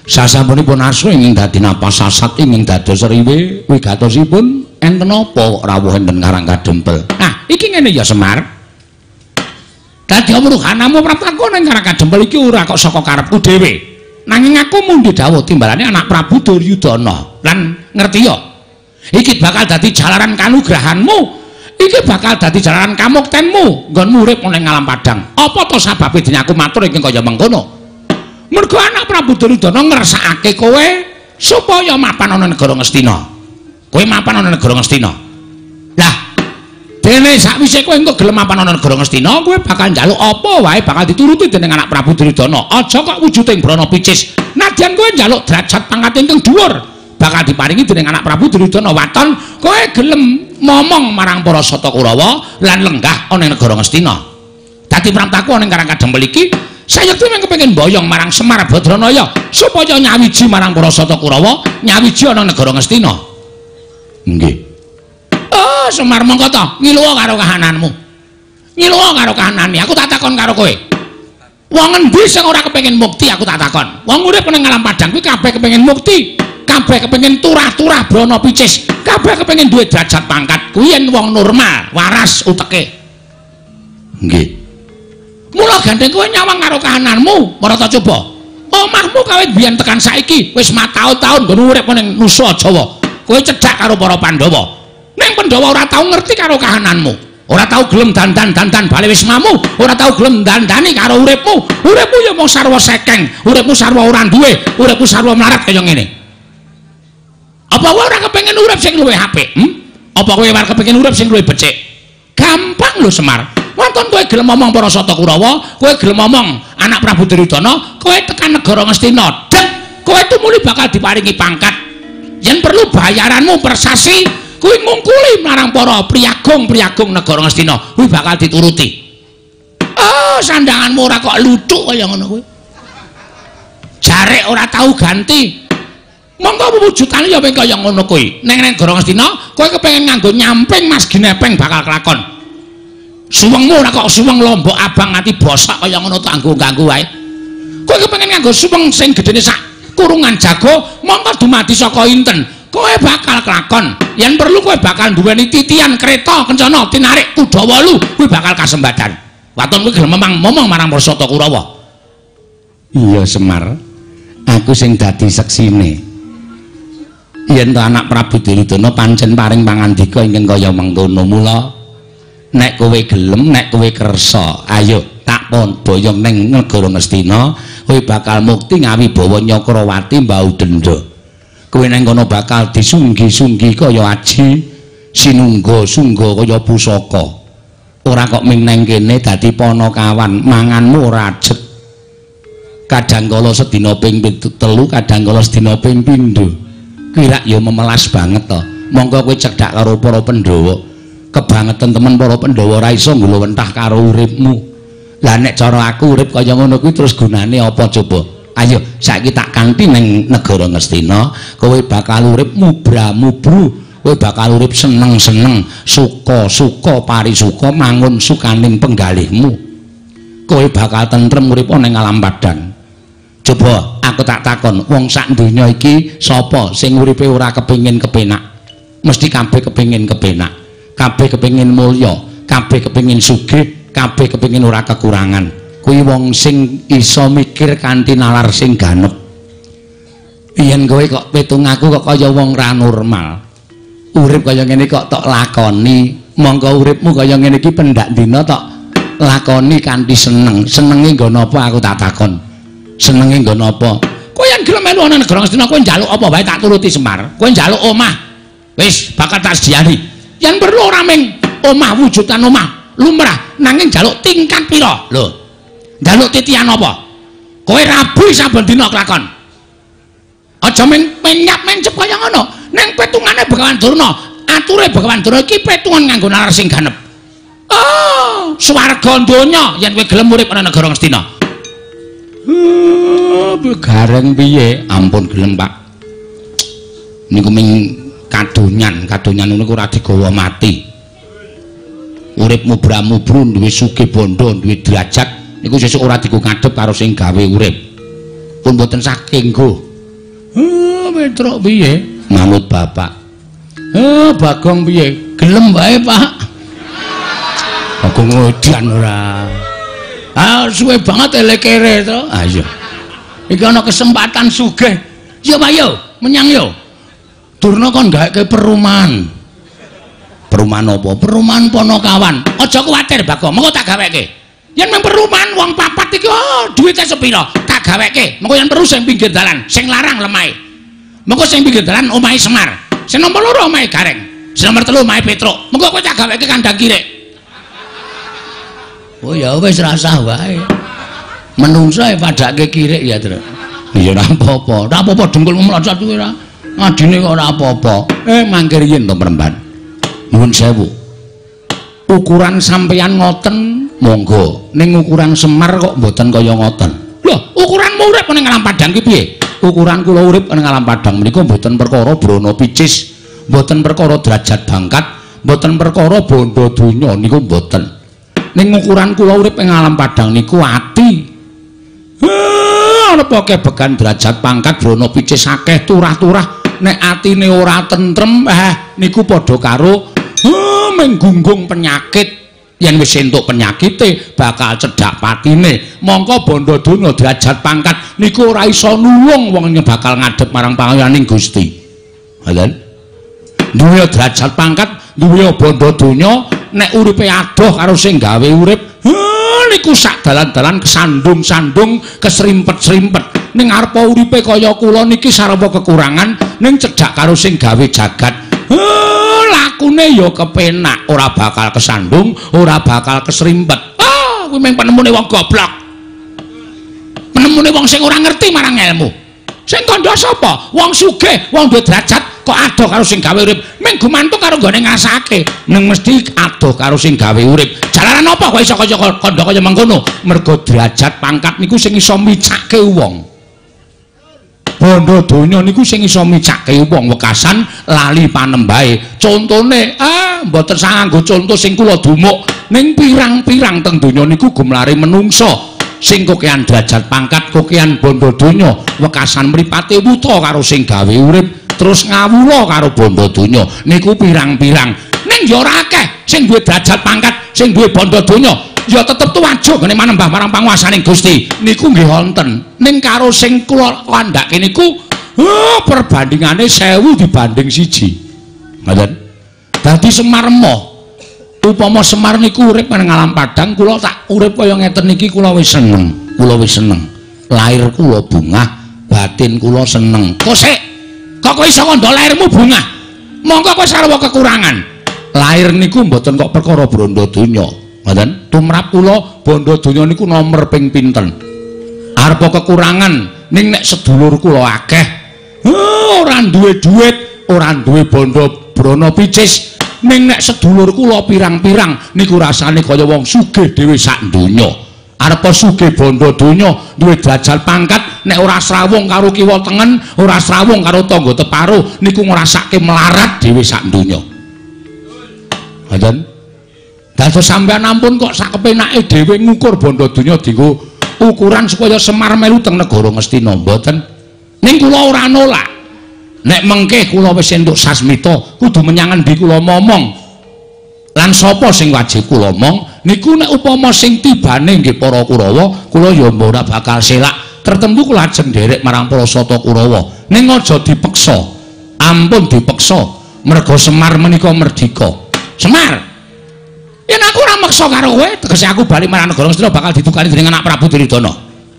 Sasampunipun asu ingkang dadi napas sasat ingkang dados riwe wigatosipun enten apa kok rawuh enten Karang Kadempel. Nah, iki ngene ya Semar. Dadi amruhanamu praptaku ning Karang Kadempel iki ora kok saka karepku dhewe. Nanging aku mundhi dawuh timbalane anak Prabu Duryudana. Lan ngerti ya? Iki bakal dadi jalaran kanugrahanmu. Iki bakal dadi jalaran kamuktenmu nggonmu urip ning alam padang. Apa to sababe dene aku matur ingkang kaya mengkono? Mergo anak Prabu Duryudana ngersakake kowe supaya mapan ana negara Ngastina. Kowe mapan ana negara Ngastina. Lah, dene sakwise kowe engko gelem mapan ana negara Ngastina, kowe bakal njaluk apa wae bakal dituruti dening anak Prabu Duryudana. Aja kok wujuding brana picis. Nadyan kowe njaluk derajat pangkat ingkang dhuwur, bakal diparingi dening anak Prabu Duryudana. Waton kowe gelem momong marang para Sata Kurawa lan lenggah ana ing negara Ngastina. Dadi praptaku ana ing Karang Kadempel iki sayekti mung kepengin boyong marang Semar Badranaya supaya nyawiji marang para Sata Kurawa, nyawiji ana negara Ngastina. Nggih. Oh, Semar mongko ta ngiluwa karo kahananmu. Ngiluwa karo kahanane, aku tak takon karo kowe. Wong endi sing ora kepengin mukti aku tak takon. Wong urip ning alam padang kuwi kabeh kepengin mukti. Kabeh kepengin turah-turah brana picis, kabeh kepengin duwe derajat pangkat. Kuwi yen wong normal, waras uteke. Nggih. Mula gandeng kowe nyawang karo kahananmu, marata coba. Omahmu kawit biyen tekan saiki wis mataun-taun nggon urip ning Nusa Jawa. Kowe cedhak karo para Pandhawa. Ning Pandhawa ora tau ngerti karo kahananmu. Ora tau gelem dandan-dandan bali wismamu, ora tau gelem dandani karo uripmu. Uripmu ya mung sarwa sekeng, uripmu sarwa ora duwe, uripmu sarwa mlarat kaya ngene. Apa kowe ora kepengin urip sing luwih apik? Apa kowe ora kepengin urip sing luwih becik? Gampang lho Semar. Wonten kowe gelem ngomong para Sata Kurawa, kowe gelem ngomong anak Prabu Duryudana, kowe tekan negara Ngastina, dek, kowe tumuli bakal diparingi pangkat. Yen perlu bayaranmu persasi, kuwi ngungkuli marang para priyagung-priyagung negara Ngastina, kuwi bakal dituruti. Oh, sandanganmu ora kok luthuk kaya ngono kuwi. Jarek ora tau ganti. Monggo wujudan ya wing kaya ngono kuwi. Ning negara Ngastina kowe kepengin nganggo nyamping Mas Ginepeng bakal kelakon. Suwengmu ora kok suweng lombok abang nganti bosok kaya ngono tak nganggo wae. Kowe kepengin nganggo suweng sing gedene sak kurungan jago, monggo dumadi saka inten. Kowe bakal kelakon. Yen perlu kowe bakal duweni titian kereta kencana tinarik kuda 8, kuwi bakal kasembadan. Waton kuwi gelem momong marang Parsata Kurawa. Iya Semar, aku sing dadi seksine. Yen to anak Prabu Duryudana pancen paring pangandika ingkang kaya mengkono, mula nek kowe gelem, nek kowe kersa, ayo tak boyong ning negara Ngastina, kowe bakal mukti ngawibawa Nyakrawati mbau denda. Kowe nang kono bakal disunggi-sunggi kaya aji, sinungga-sungga kaya pusaka. Ora kok ming nang kene dadi panakawan, manganmu ora ajeg. Kadang kala sedina ping 3, kadang kala sedina ping 7. Kuwi rak ya memelas banget to. Monggo kowe cedhak karo para Pandhawa. Kebangetan temen para Pandhawa ora iso nggulawentah karo uripmu. Lah nek cara aku urip kaya ngono kuwi terus gunane apa coba? Ayo saiki tak kanthi ning negara Ngastina, kowe bakal urip mubra-mubru, kowe bakal urip seneng-seneng, suka-suka parisuka mangun sukaning penggalihmu. Kowe bakal tentrem urip ning alam padang. Coba aku tak takon, wong sak donya iki sapa sing uripe ora kepengin kepenak? Mesti kabeh kepengin kepenak, kabeh kepengin mulya, kabeh kepengin sugih, kabeh kepengin ora kekurangan. Kuwi wong sing iso mikir kanthi nalar sing ganep. Yen kowe kok pitung aku kok kaya wong ra normal. Urip kaya ngene kok tok lakoni, mongko uripmu kaya ngene iki pendak dina tok lakoni kanthi seneng. Senenge nggo napa aku tak takon. Senenge nggo napa? Kowe yen gelem melu ana negara Ngastina kowe njaluk apa wae tak turuti Semar. Kowe njaluk omah, wis bakal tak sediani. Yen perlu ora ming omah wujudan omah lumrah, nanging njaluk tingkat pira? Lho. Njaluk titian apa? Kowe rabu saben dina kelakon. Aja ming menyap mencep kaya ngono. Ning petungane Begawan Durna, ature Begawan Durna iki petungan nganggo nalar sing ganep. Oh, swarga donya yen kowe gelem urip ana negara Ngastina. Gareng piye? Ampun gelem, Pak. Niku ming kadonyan, kadonyan niku ora digawa mati. Urip mubra-mubru duwe sugih bondo, duwe derajat, niku sesuk ora digo ngadhep karo sing gawe urip. Pun mboten saking nggo. Petruk piye? Manut bapak. Bagong piye? Gelem wae, Pak. Bagong edan ora. Ah, suwe banget elekere to. Ah iya. Iki ana kesempatan sugih. Yo Pak yo, menyang yo. Durna kon gawekke perumahan. Perumahan apa? Perumahan Panakawan. Aja kuwatir Bagong, mengko tak gaweke. Yen mung perumahan wong papat iki oh, duwite sepira? Tak gaweke. Mengko yen perlu sing pinggir dalan, sing larang lemahe. Mengko sing pinggir dalan omahe Semar. Sing nomor 2 omahe Gareng. Sing nomor 3 omahe Petruk. Mengko kowe tak gaweke kandang kirik. Oh ya wis rasah wae. Menungso e padake kirik ya, Tru. Ya ora apa-apa. Ora apa-apa dengkulmu mlocot kuwi ora. Adine kok ora apa-apa. Mangke riyin to Mremban. Nuwun sewu. Ukuran sampeyan ngoten monggo. Ning ukuran Semar kok mboten kaya ngoten. Lho, ukuranmu urip ning alam padang ki piye? Ukuran kula urip ning alam padang menika mboten perkara brana picis, mboten perkara derajat bangkat, mboten perkara bondo donya niku mboten. Ning ukuran kula urip ing alam padang niku ati. Ana kebegan derajat pangkat brana picis akeh turah-turah, nek atine ora tentrem niku padha karo menggunggung penyakit. Yen wis entuk penyakite bakal cedhak patine. Mongko bondo donya derajat pangkat niku ora iso nulung wong bakal ngadhep marang pangayaning Gusti. Ngoten. Duwe derajat pangkat, duwe bondo donya, nek uripe adoh karo sing gawe urip, niku sak dalan-dalan kesandung-sandung, kesrimpet-srimpet. Ning arepa uripe kaya kula niki sarwa kekurangan, ning cedhak karo sing gawe jagat. Lakune ya kepenak, ora bakal kesandung, ora bakal kesrimpet. Kuwi mung penemune wong goblok. Penemune wong sing ora ngerti marang ilmu. Sing kandha sapa? Wong sugih, wong duwe derajat, Kok adoh karo sing gawe urip? Ming gumantung karo nggone ngrasake. Ning mesti adoh karo sing gawe urip. Jalaran apa kok iso kaya kandha kaya mengkono? Mergo derajat pangkat niku sing iso micake wong. Bondo donya niku sing iso micake wong wekasan lali panembahe. Contone mboten sah nganggo conto sing kula dumuk ning pirang-pirang teng donya niku gumlare menungsa sing kokean derajat pangkat, kokean bondo donya, wekasan mripate wuta karo sing gawe urip, terus ngawula karo bondo donya niku pirang-pirang. Ning ya ora akeh sing duwe derajat pangkat, sing duwe bondo donya ya tetep tuwajuh ngene manembah marang panguwasaning Gusti niku nggih wonten. Ning karo sing kula kandhake niku perbandingane 1000 dibanding 1. Ngoten. Dadi Semar emoh. Upama Semar niku urip nang alam padang, kula tak urip kaya ngeten niki kula wis seneng. Kula wis seneng. Lahir kula bungah, batin kula seneng. Kok sik? Kok kowe iso kandha lahirmu bungah? Monggo kowe sarwa kekurangan. Lahir niku mboten kok perkara bondo donya. Ngoten. Tumrap kula bondo donya niku nomer ping pinten. Arepa kekurangan ning nek sedulur kula akeh, ora duwe duit, ora duwe bondo brana picis, ning nek sedulur kula pirang-pirang niku rasane kaya wong sugih dhewe sak donya. Arepa sugih bondo donya, duwe derajat pangkat, nek ora srawung karo kiwa tengen, ora srawung karo tangga teparo, niku ngrasake melarat dhewe sak donya. Ngoten. Dados sampeyan ampun kok sak kepenake dhewe ngukur bondo donya dienggo ukuran supaya Semar melu teng negara Ngastina, mboten. Ning kula ora nolak. Nek mengke kula wis entuk sasmita, kudu menyang endi kula momong. Lan sapa sing wajib kula omong niku nek upama sing tibane nggih para Kurawa, kula ya ora bakal selak. Tertentu kula ajeng nderek marang para Sata Kurawa. Ning aja dipeksa. Ampun dipeksa. Merga Semar menika merdika. Semar. Yen aku ora meksa karo kowe, tegese aku bali marang negara Ngastina bakal didukani dening anak Prabu Duryudana.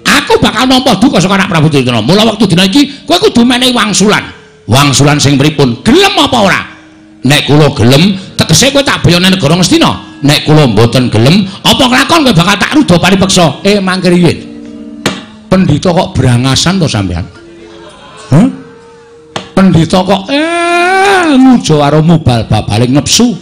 Aku bakal nampa duka saka anak Prabu Duryudana. Mula wektu dina iki kowe kudu menehi wangsulan. Wangsulan sing pripun? Gelem apa ora? Nek kula gelem, tegese kowe tak boyone negara Ngastina. Nek kula mboten gelem, apa kelakon kowe bakal tak ruda paripeksa? Mangke riyin. Pendhita kok brangasan to sampean? Hah? Pendhita kok ngujo karo mubal babaling nepsu.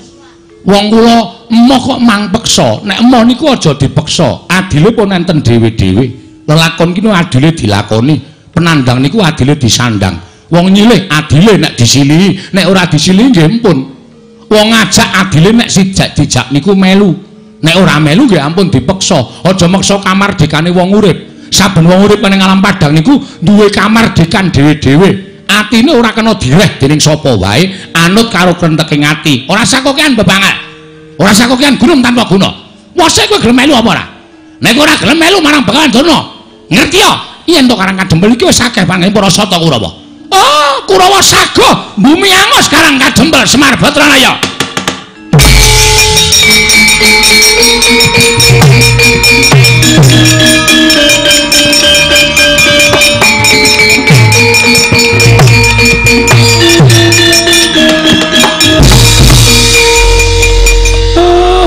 Wong kula emoh kok mang peksa. Nek emoh niku aja dipeksa. Adile pun enten dhewe-dhewe. Lelakon ki adile dilakoni, penandang niku adile disandang. Wong nyilih adile nek disilihi, nek ora disilihi nggih ampun. Wong ngajak adile nek sijak dijak niku melu. Nek ora melu nggih ampun dipeksa. Aja meksa kamardikane wong urip. Saben wong urip ning alam padang niku duwe kamardikan dhewe-dhewe. Atine ora kena direh dening sapa wae, anut karo krenteking ati. Ora sakokean bebangal. Ora sakokean gunung tanpa guna. Mosok kowe gelem melu apa ora? Nek ora gelem melu marang Begawan Durna. Ngerti ya? Yen to Karang Kadempel iki wis akeh pangene para Sata Kurawa. Oh, Kurawa sagoh bumi angus Karang Kadempel Semar Batranaya.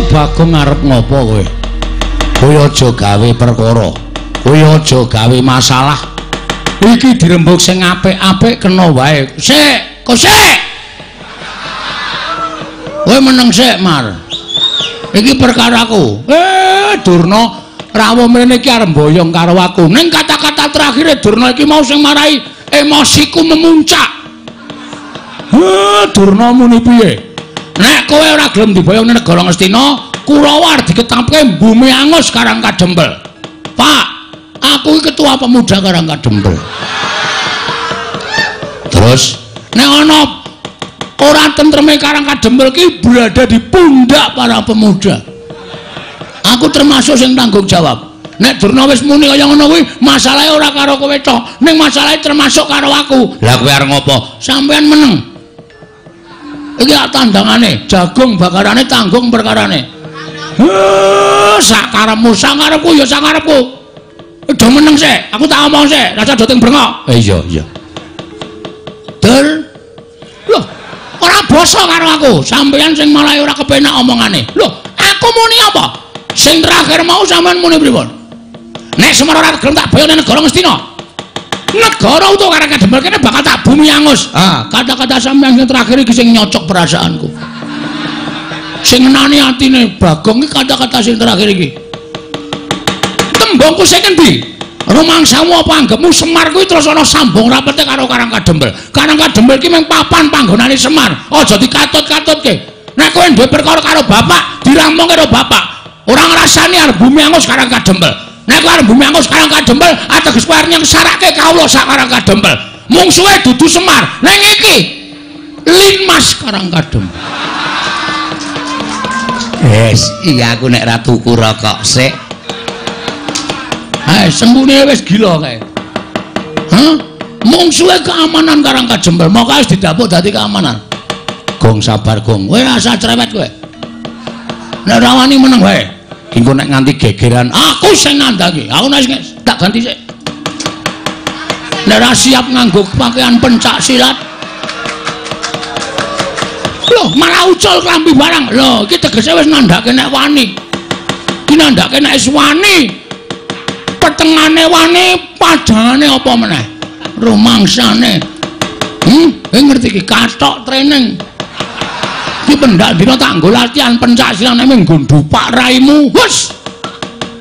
Bagong arep ngopo kowe? Kowe aja gawe perkara. Kowe aja gawe masalah. Iki dirembug sing apik-apik kena wae. Sik, kok sik. Kowe meneng sik, Mar. Iki perkaraku. Durna rawuh mrene iki arep mboyong karo aku. Ning kata-kata terakhire Durna iki mau sing marai emosiku memuncak. Durna muni piye? Nek kowe ora gelem diboyong ning negara Ngastina, Kurawa arep diketapke bumi angus Karang Kadempel. Pak, aku iki ketua pemuda Karang Kadempel. Terus nek ana ora tentreme Karang Kadempel ki berada di pundak para pemuda. Aku termasuk sing tanggung jawab. Nek Durna wis muni kaya ngono kuwi, masalahe ora karo kowe tok, ning masalahe termasuk karo aku. Lah kowe arep ngopo? Sampeyan meneng. Iki tandangane, jagung bakarane tanggung perkarane. Sak karepmu, sak karepku ya sak karepku. Do meneng sik, aku tak omong sik, rasa do ting brengok. Iya, iya. Dur. Loh, ora basa karo aku. Sampeyan sing malah ora kepenak omongane. Loh, aku muni apa? Sing terakhir mau sampean muni pripun? Nek Semar ora gelem tak boyone negara Ngastina. Negara utawa Karang Kadempel kene bakal tak bumi angus. Ah, kata-kata sampeyan sing terakhir iki sing nyocok perasaanku. Sing ngenani atine Bagong iki kata-kata sing terakhir iki. Tembungku sing endi? Rumangsamu apa anggepmu Semar kuwi terus ana sambung rapete karo Karang Kadempel. Karang Kadempel iki mung papan panggonane Semar. Aja dikatut-katutke. Nek kowe duwe perkara karo bapak, dirampung karo bapak. Ora ngrasani arep bumi angus Karang Kadempel. Nek kowe arep bumi angus Karang Kadempel, ateges kowe arep nyengsarake kawula sak Karang Kadempel. Mungsuhe dudu Semar. Ning iki Linmas Karang Kadempel. Wes, iya aku nek ra tuku rokok sik. Hai, sembune wis gila kae. Hah? Mungsuhe keamanan Karang Kadempel, moko wis didapuk dadi keamanan. Gong sabar, Gong. Kowe rasa cerewet kowe. Nek ora wani meneng wae. Engko nek nganti gegeran, aku sing nandhangi. Aku nek tak ganti sik. Nek ora siap nganggo pakaian pencak silat. Loh, malah ucul klambi barang. Loh, iki tegese wis nandhake nek wani. Iki nandhake nek wis wani. Petengane wani, padhangane apa meneh? Rumangsane. Ngerti iki kathok training. Iki pendak dina tak nggo latihan pencak silat nek nggo ndupak raimu. Wes.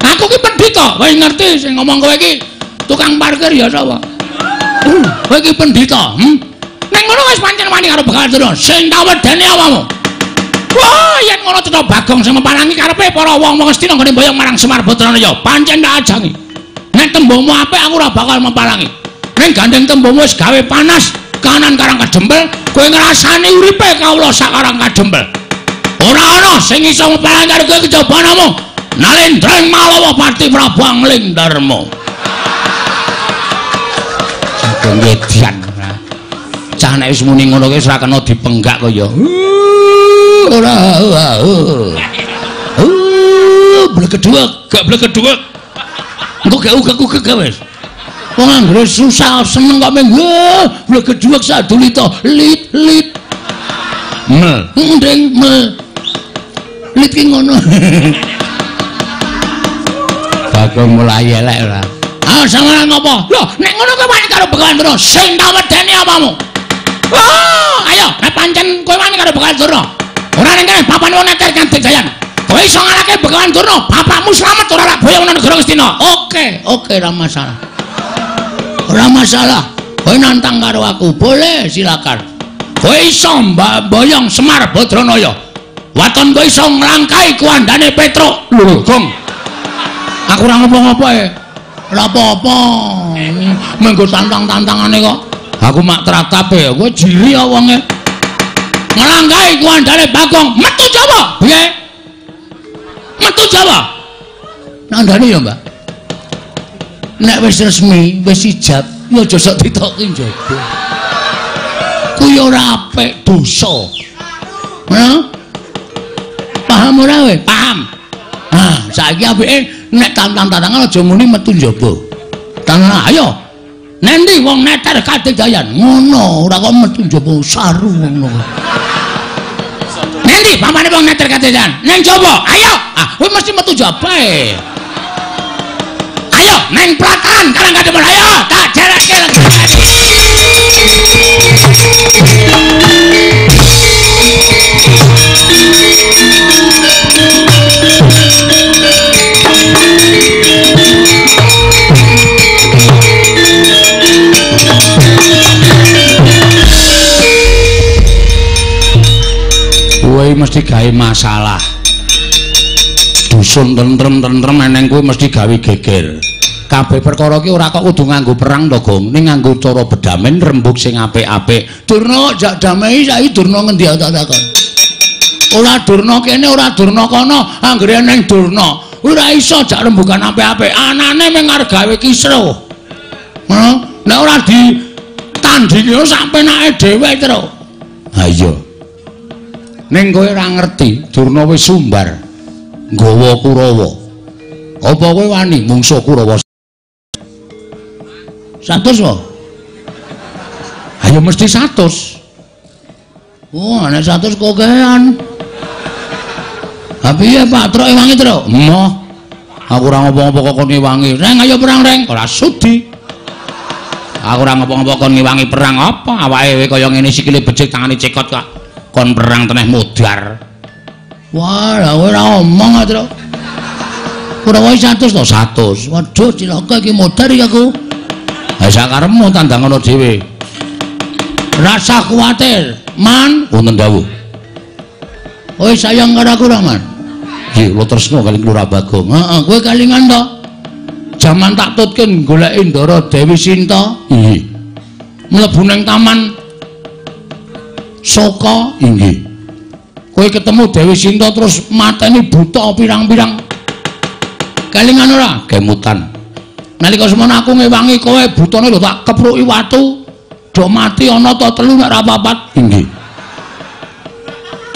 Aku ki pendhita, kowe ngerti sing ngomong kowe iki tukang parkir ya sapa? Kowe iki pendhita, Ning ngono wis pancen wani karo Begawan Durna. Sing tak wedeni awakmu. Wah, yen ngono cetha Bagong sing meparangi karepe para wong-wong Astina nggone mboyong marang Semar Badranaya. Pancen tak ajangi. Nek tembungmu apik aku ora bakal meparangi. Ning gandeng tembungmu wis gawe panas kanan Karang Kadempel, kowe ngrasani uripe kawula sak Karang Kadempel. Ora ana sing iso meparangi karo kowe kejaba namung Nalendra ing Malawa Pati Prabu Angling Darma. Sageng edian. Cah nek wis muni ngono kuwi wis ora kena dipenggak kaya. Ora. Blegeduwek, gak blegeduwek. Engko gak ugek-ugek wis. Wong anggere susah seneng kok mung blegeduwek sadulita lit lit. Mel, nding mel. Lit ki ngono. Bagong mulai elek ora. Ah, sampeyan ngopo? Lho, nek ngono kowe wani karo Begawan Durna, sing tak wedeni apamu? Wah, ayo, nek pancen kowe wani karo Begawan Durna. Ora ning kene papan wong neter Kadigdayan. Kowe iso ngalahke Begawan Durna, bapakmu slamet ora lak boyong nang negara Ngastina. Oke, oke, ora masalah. Ora masalah. Kowe nantang karo aku, boleh silakan. Kowe iso mboyong Semar Badranaya. Waton kowe iso nglangkai kuandane Petruk. Lho, Gong. Aku ora ngopo-ngopo e. Ora apa-apa. Menggo tantang-tantangane kok. Aku mak tratap e, kowe jiri ya wonge. Nglangkai kuandane Bagong, metu Jawa. Piye? Metu Jawa. Nandane ya, Mbak. Nek wis resmi, wis ijab, ya aja sok ditoki njaba. Kuwi ora apik, dosa. Hah? Paham ora kowe? Paham. Nah, saiki apike nek tantang-tantangan aja muni metu njaba. Tangan ayo. Nendi wong neter Kadigdayan? Ngono, ora kok metu njaba saru ngono. Nendi pamane wong neter Kadigdayan? Neng njaba. Ayo. Ah, kowe mesti metu njaba e. Ayo neng Plataran Karang Kadempel. Ayo, tak jerekke lagi. Kowe mesti gawe masalah. Dusun tentrem-tentrem eneng kowe mesti gawe geger. Kabeh perkara iki ora kok kudu nganggo perang to, Gong. Ning nganggo cara bedamen rembug sing apik-apik. Durna jak damai saiki Durna ngendi tak takon. Ora Durna kene, ora Durna kono, anggere eneng Durna. Ora iso jak rembugan apik-apik. Anane mung arep gawe kisruh. Heeh. Nek ora ditandingi sak penake dhewe terus. Ha iya. Ning kowe ora ngerti, Durna wis sumbar nggawa Kurawa. Apa kowe wani mungsuh Kurawa? 100 wae. Ayo mesti 100. Oh, ana 100 kokean. Ha piye Pak Truk ewangi Truk? Emoh. Aku ora ngopo-ngopo kok kon ewangi. Reng ayo perang reng. Ora sudi. Aku ora ngopo-ngopo kon ngewangi perang apa? Awake kaya ngene sikile becik tangane cekot kok. Kon perang teneh modar. Wah, lah ora omong to. Kurawa 100 to 100. Waduh, cilaka iki modar iki aku. Ha sakarepmu tandang ngono dhewe. Rasa kuwatir, Man. Wonten dawuh. Kowe sayang karo aku ora, Man? Nggih, kula tresna kali Lurah Bagong. Heeh, kowe kalingan to? Jaman tak tutke goleki Ndara Dewi Sinta. Inggih. Mlebu nang taman Soka. Inggih. Kowe ketemu Dewi Sinta terus mateni buta pirang-pirang. Kelingan ora? Kemutan. Nalika semono aku ngewangi kowe butane lho tak kepruki watu. Do mati ana ta telu nek ora papat. Inggih.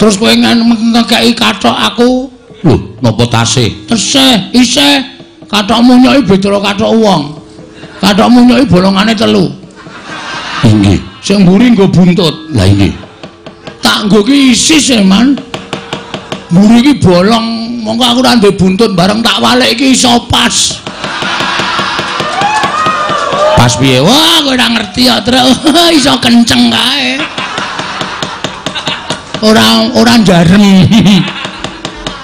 Terus kowe ngekeki kathok aku. Lho, napa tasih? Tesih, isih. Kathokmu nyoki beda karo kathok wong. Kathokmu nyoki bolongane telu. Inggih. Sing mburi nggo buntut. Lah inggih. Tak nggo ki isis e, Man. Mburi iki bolong, mongko aku ora ndek buntut bareng tak walik iki iso pas. Pas piye? Wah, kowe ora ngerti ya, Truk. Iso kenceng kae. Ora njarem.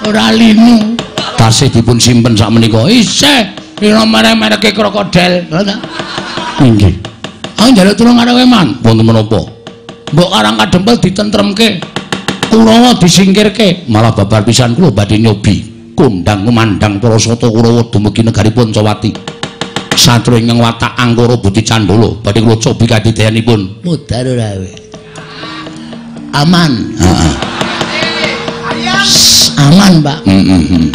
Ora linu. Tasih dipun simpen sak menika. Isih ora merek-mereke krokodil. Inggih. Aku njaluk tulung karo kowe, Man. Wonten menapa? Mbok Karang Kadempel ditentremke. Kurawa disingkirke. Malah babar pisan kula badhe nyobi kondang kumandhang para sata Kurawa dumugi negari Pancawati. Satru ingkang watak angkara budi candala badhe kula cobi kadidayanipun. Mudhar ora kowe. Aman. Heeh. Aman, Pak. Heeh.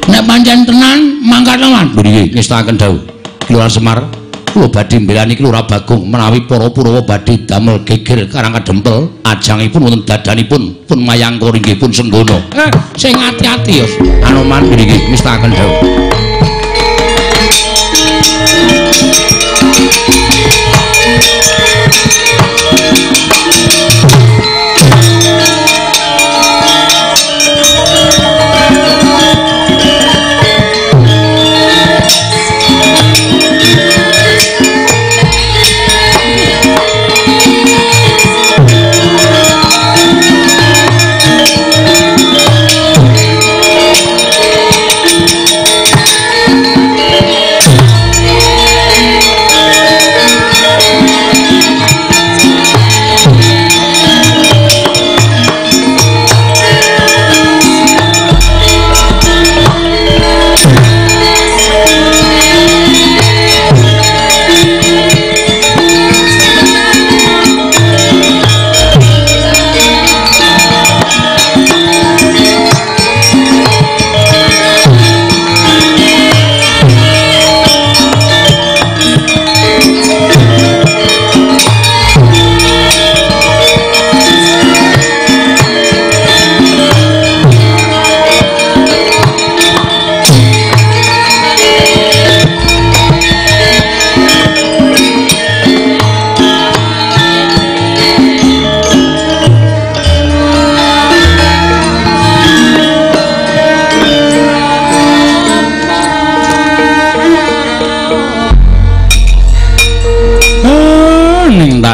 Nek pancen tenan mangkat Man. Nggih, ngestakaken dawuh. Lurah Semar, kula badhe mbelani Lurah Bagong menawi para Purawa badhe damel geger Karang Kadempel, ajangipun wonten dadanipun pun mayangkara inggih pun senggana. Sing ati-ati ya Anoman. Nggih, ngestakaken dawuh.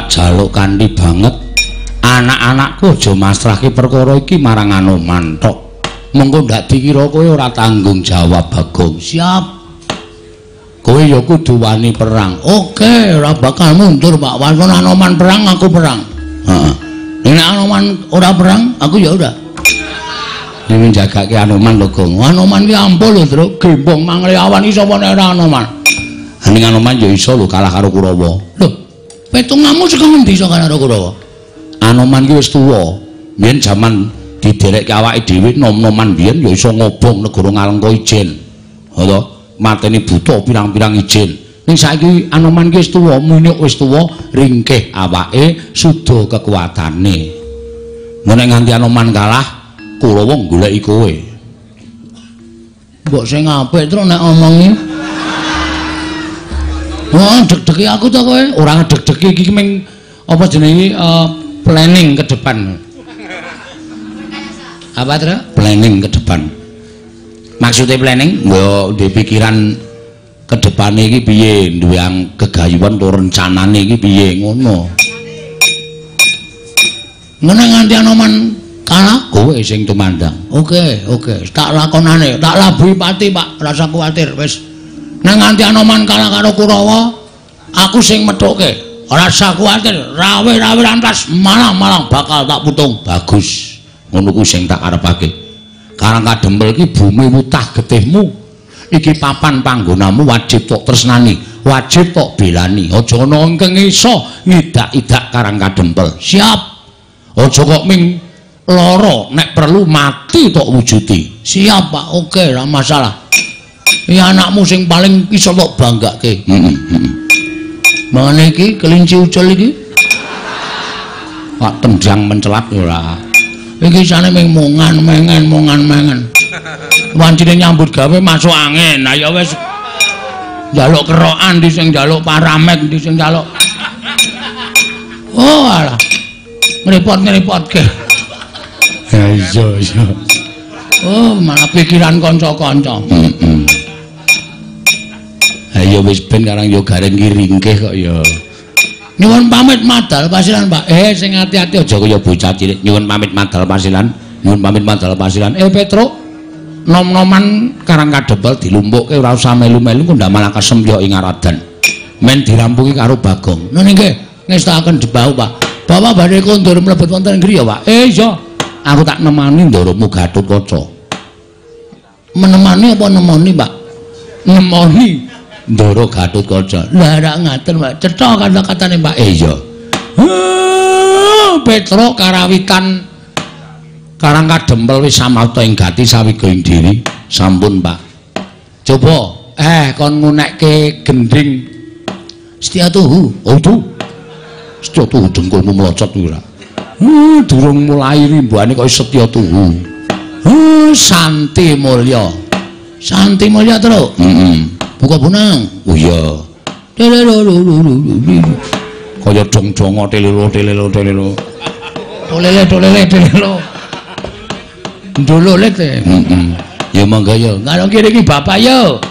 Jaluk kanthi banget anak-anakku aja masrahke perkara iki marang Anoman tok. Mengko ndak dikira kowe ora tanggung jawab, Bagong. Siap. Kowe ya kudu wani perang. Oke, ora bakal mundur, Pak. Walaupun Anoman perang, aku perang. Heeh. Nek Anoman ora perang, aku ya ora. Nek njagake Anoman lho, Gong. Anoman ki ampuh lho, Truk. Gembong mangle awan iki sapa nek ora Anoman. Ning Anoman ya iso lho kalah karo Kurawa. Lho, petunganmu saka ngendi iso kalah karo Kurawa? Anoman ki wis tuwa. Biyen jaman diderekke awake dhewe nom-noman biyen ya iso ngobong negara Ngalengka ijen. Ha to, mateni buta pirang-pirang ijen. Ning saiki Anoman ki wis tuwa, munyuk wis tuwa, ringkih awake, suda kekuatane. Nek nganti Anoman kalah, Kurawa goleki kowe. Mbok sing apik terus nek omongi. Wah, deg-degi aku to kowe. Ora ngedeg-degi iki ming apa jenenge planning ke depan. Apa, Tru? Planning ke depan. Maksudnya planning? Mbok di pikiran Kedepane iki piye? Duwe gegayuhan to rencanane iki piye ngono. Ngene nganti Anoman kalah kowe sing tumandang. Oke, oke, tak lakonane, tak labuhi pati, Pak, rasa kuwatir wis. Nek nganti Anoman kalah karo Kurawa, aku sing methuke. Rasa kuwatir, rawe-rawe lantas malang-malang bakal tak putung. Bagus. Ngono ku sing tak karepake. Karang Kadempel iki bumi wutah getihmu. Iki papan panggonamu wajib tok tresnani, wajib tok belani. Aja ana ingkang iso ngidak-idak Karang Kadempel. Siap. Aja kok ming lara, nek perlu mati tok wujudi. Siap, Pak. Oke, ora masalah. Iki anakmu sing paling iso tok banggake. Heeh. Mangane iki kelinci ucul iki. Pak tendang mencelat ora. Iki isane ming mongan mengen mongan mengen. Wancine nyambut gawe masuk angin. Lah ya wis njaluk kerokan ndi sing njaluk paramek ndi sing njaluk. Oh alah. Ngrepot-ngrepotke. Ya iya iya. Oh malah pikiran kanca-kanca. Heeh. Ayo wis ben karang yo gareng ki ringkih kok ya. Nyuwun pamit madal pasilan, Pak. Sing ati-ati aja kaya bocah cilik. Nyuwun pamit madal pasilan. Nyuwun pamit madal pasilan. Petruk, nom-noman Karang Kadempel dilumpukke ora usah melu-melu kok ndak malah kasembyok ing aradan. Men dirampungi karo Bagong. Ngono nggih, ngestakaken debau, Pak. Bapak badhe kondur mlebet wonten griya, Pak. Iya. Aku tak nemani ndoromu Gatotkaca. Menemani apa nemoni, Pak? Nemoni. Ndoro Gatotkaca. Lah rak ngaten, Pak. Cetha kata-katane, Pak. Iya. Petruk karawitan Karang Kadempel wis samapta ing gati sawiga ing diri. Sampun, Pak. Coba kon ngunekke gendhing Setya Tuhu. Oh, tuh. Setya Tuhu dengkulmu mlocot kuwi ora. Durung mulai rimbuane kaya Setya Tuhu. Santi Mulya. Santi Mulya, Truk. Heeh. Buka bonang. Oh iya. Kaya dong-dongo telelo telelo telelo. Tolele tolele telelo. Ndololet. Heeh. Ya monggo ya. Ngarep kene iki bapak yo.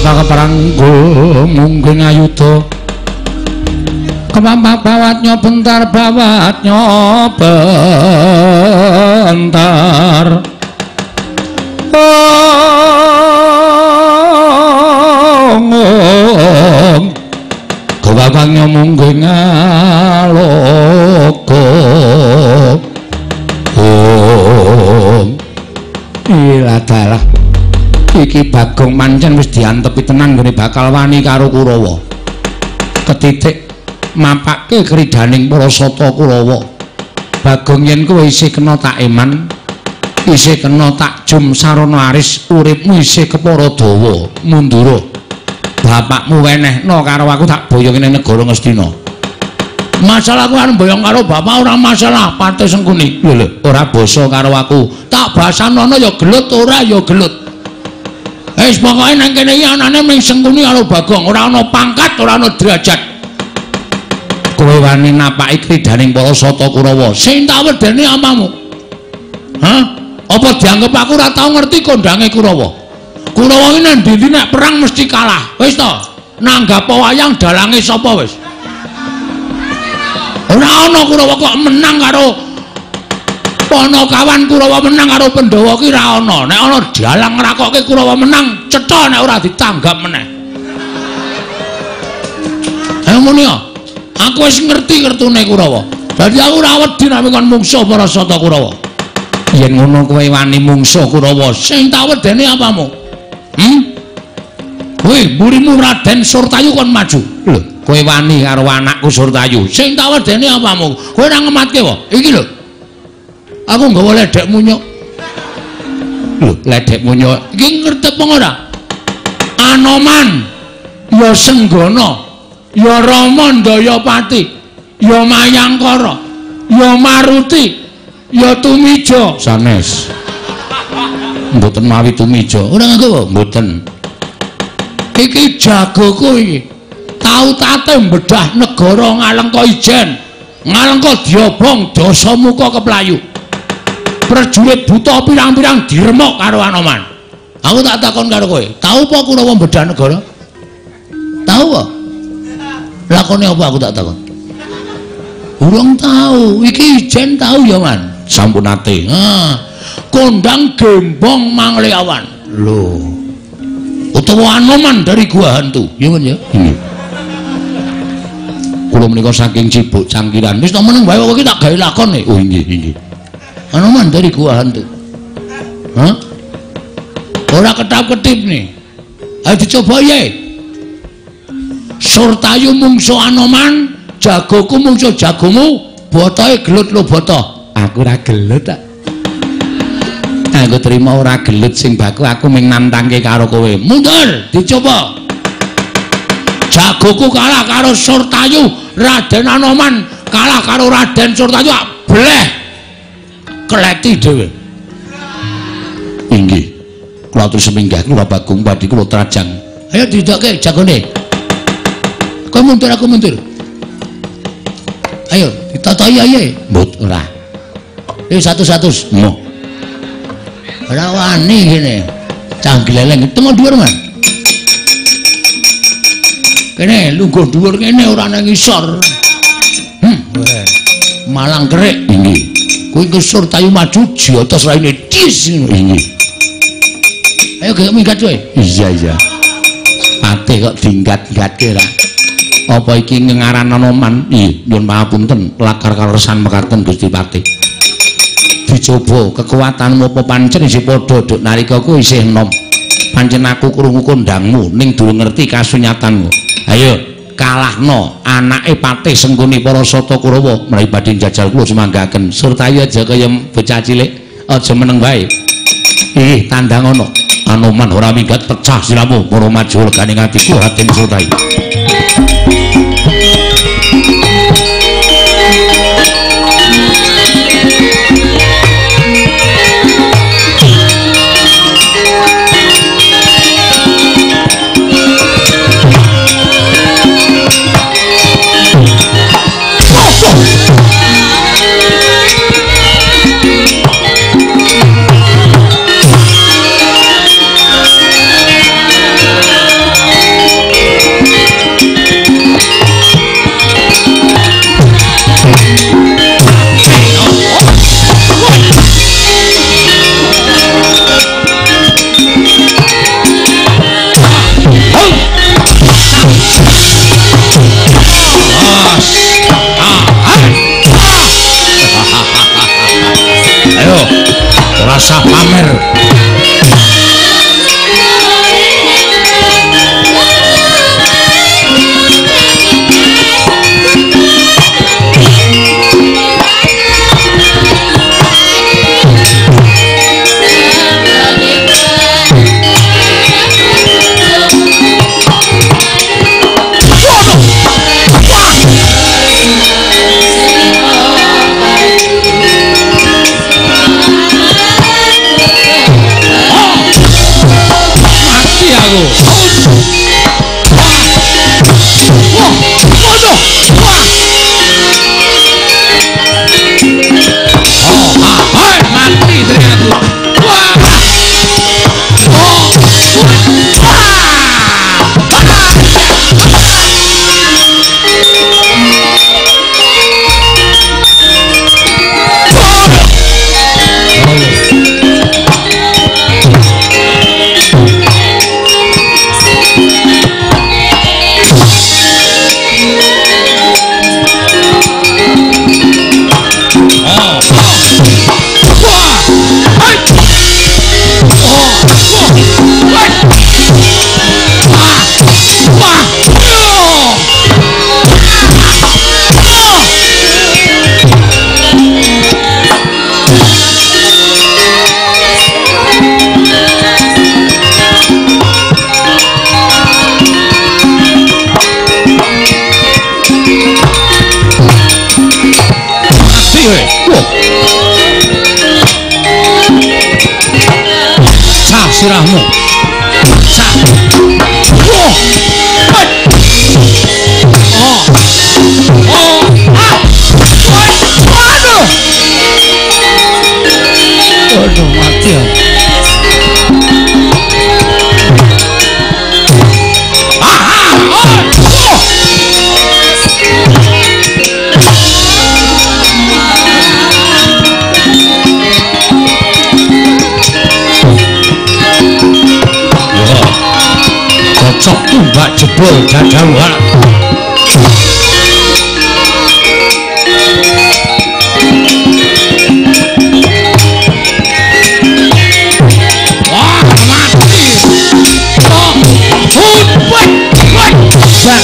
Keparanggo mungkin ayuda kemampak bawatnya bentar bawatnya bentar. Kewabangnya mungkin ngaloko. Ilah dalah. Iki Bagong mancen wis diantepi tenan nggone bakal wani karo Kurawa. Ketitik mapake kridaning para sata Kurawa. Bagong yen kowe isih kena tak eman, isih kena tak jum sarana aris, uripmu isih kepara dawa, mundura. Bapakmu wenehno karo aku tak boyong ning negara Ngastina. Masalah aku arep boyong karo bapak ora masalah, Pate Sengkuni. Lho lho, ora basa karo aku. Tak basanono ya gelut ora ya gelut. Wis pokoke nang kene iki anane ming Sengkuni karo Bagong, ora ana pangkat, ora ana derajat. Kowe wani napaki kridaning para sata Kurawa. Sing tak wedeni amamu. Hah? Apa dianggep aku ora tau ngerti kondange Kurawa? Kurawa iki nang ndi nek perang mesti kalah. Wis to, nanggap wayang dalange sapa wis? Ora ana Kurawa kok menang karo Panakawan Kurawa menang karo Pandhawa ki ra ana. Nek ana dalang ngrakokke Kurawa menang, cetha nek ora ditanggap meneh. Ayo muni ya. Aku wis ngerti kertune Kurawa. Dadi aku ora wedi nek kon mungsuh para sata Kurawa. Yen ngono kowe wani mungsuh Kurawa, sing tak wedeni apamu? Kowe mburimu Raden Surtayu kon maju. Lho, kowe wani karo anakku Surtayu. Sing tak wedeni apamu? Kowe ora ngematke wae. Iki lho. Aku nggawa ledek munyuk. Lho, ledek munyuk. Iki ngertep ora? Anoman ya Senggana, ya Rama Ndayapati, ya Mayangkara, ya Maruti, ya Tumija. Sanes. Mboten mawi Tumija. Ora nganggo mboten. Iki jagoku iki. Tau tate mbedah negara Ngalengka Ijen, Ngalengka diobong Dasamuka keplayu. Prajurit buta pirang-pirang diremuk karo Anoman. Aku tak takon karo kowe, tau apa Kurawa mbedah negara? Tau apa? Lakone apa aku tak takon? Urung tau. Iki Ijen tau ya, Man. Sampun nate. Ha. Kondang gembong Mangleawan. Lho. Utawa Anoman dari Gua Hantu. Ya, Man ya. Nggih. Kula menika saking Cibuk Cangkiran. Wis to meneng wae kok iki tak gawe lakon e. Oh nggih, nggih. Anoman dari Gua Hantu. Hah? Ora ketap-ketip nih. Ayo dicoba ye. Surtayu mungsuh Anoman, jagoku mungsuh jagomu, botohe gelut lho boto. Aku ora gelut tak. Aku terima ora gelut sing baku aku mung nantangke karo kowe. Mundur, dicoba. Jagoku kalah karo Surtayu, Raden Anoman kalah karo Raden Surtayu, bleh. Kleti dhewe. Inggih. Kula atur seminggah kula Bagong badhe kula trajang. Ayo didokke jagone. Kowe mundur aku mundur. Ayo ditatahi ae. Mbut ora. 100. Moh. Ora wani kene. Cah gleleng temu dhuwur, Man. Kene lungguh dhuwur kene ora nang ngisor. Malang kerik. Inggih. Kuwi Surtayu maju jotos raine dis ngono. Inggih. Ayo gek minggat kowe. Iya, iya. Patih kok dinggat-gatke ra. Apa iki ngengaran Anoman? Nggih, nyuwun pangapunten, lakar kaleresan mekaten Gusti Patih. Dicoba kekuatanmu apa pancen isih padha duk nalika ku isih enom. Pancen aku krungu kondangmu ning durung ngerti kasunyatanmu. Ayo kalahno anake Patih Sengkuni para sata Kurawa menawi badhe njajal kula sumanggaken. Surtayu aja kaya bocah cilik, aja meneng wae. Ih, tandang ana. Anoman ora minggat pecah siramu para maju legane atiku Raden Surtayu. Rasa pamer. Sirahmu. Sak. Oh. Oh. Oh. Ah. Waduh. Waduh mati ya. Cocok tumbak jebol jajauhan. Wah, mati. Oh, woi, woi, jan.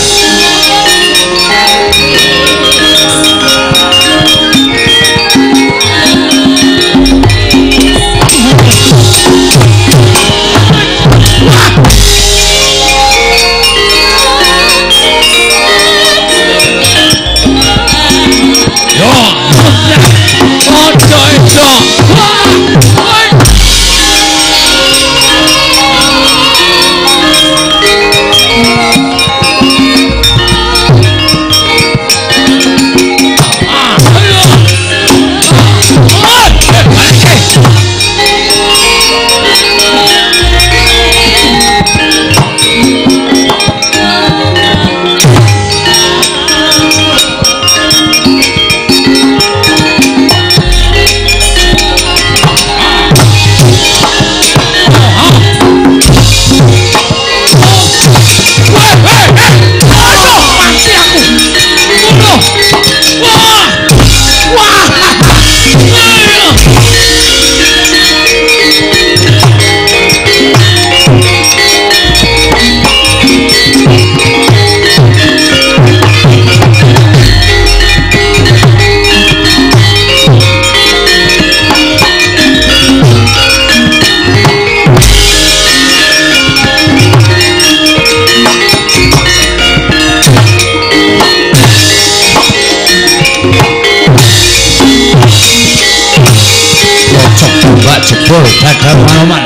Jebol dadar Hanoman.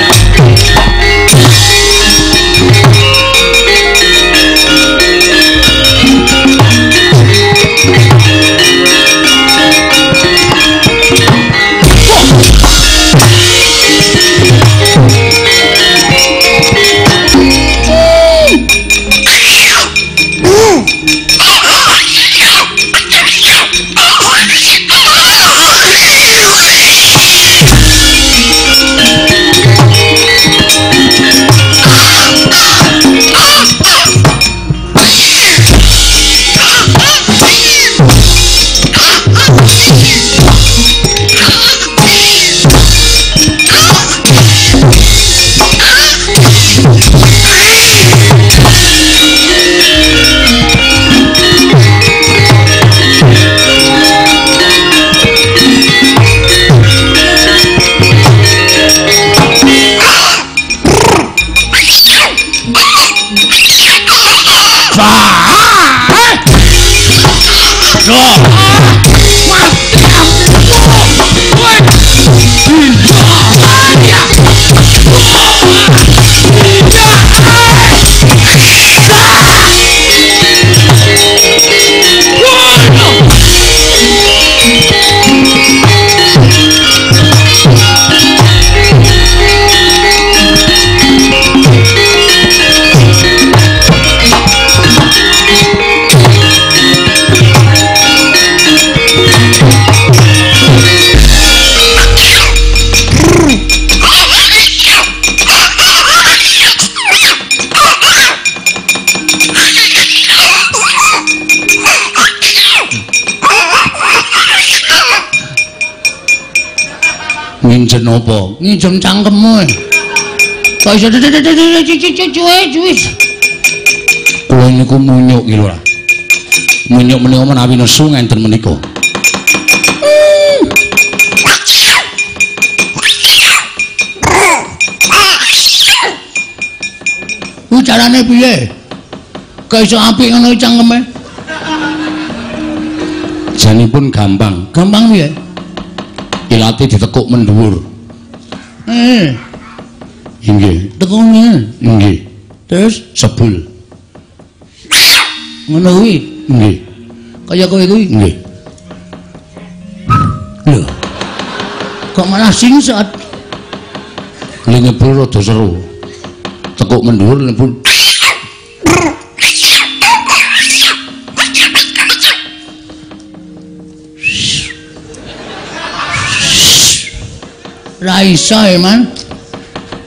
Nginjen apa? Nginjem cangkemmu. Kok iso cuwe. Kula niku munyuk iki lho. Munyuk menika menawi nesu ngenten menika. Ku carane piye? Kok iso apik ngono cangkeme? Janipun gampang. Gampang piye? Ilate ditekuk mendhuwur. Inggih. Tekone. Inggih. Terus sebul. Ngono kuwi. Nggih. Kaya kowe kuwi. Nggih. Lho. Kok malah singsat? Li nyebul rada seru. Tekuk mendhuwur nyebul. Ra iso, Eman.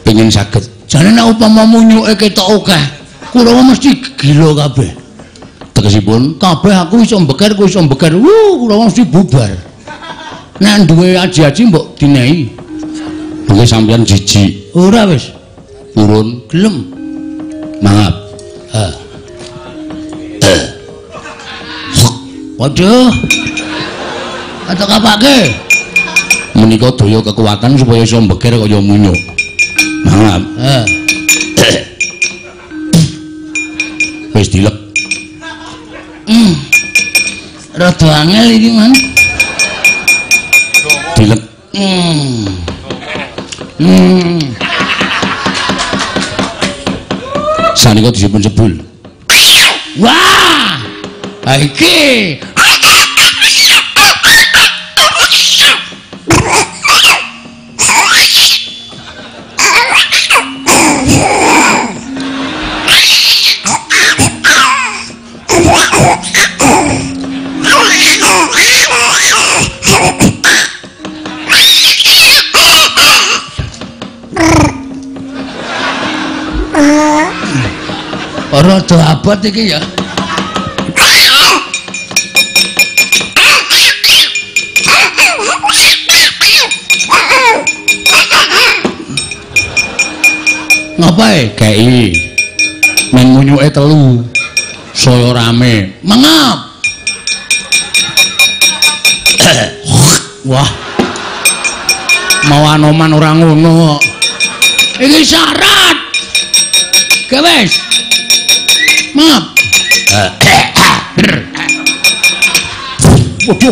Pengen saged. Jane nek upama munyuke ketok akeh, Kurawa mesti gila kabeh. Tegesipun kabeh aku iso mbeker, kowe iso mbeker. Wuh, Kurawa mesti bubar. Nek duwe aji-aji mbok dinehi. Mengke sampeyan jijik. Ora wis. Purun gelem. Mangap. Ha. Waduh. Atok apake? Menika daya kekuatan supaya iso mbeker kaya munyuk. Mangap. Ha. Wis dilek. Rada angel iki, Man. Dilek. Sanika disebut sebul. Wah! Iki. Rada abot iki ya. Ngapae? Kei. Men munyuke telu. Saya rame. Mengap. Wah. Mau Anoman ora ngono kok. Iki syarat. Ge wis. Maaf. Waduh.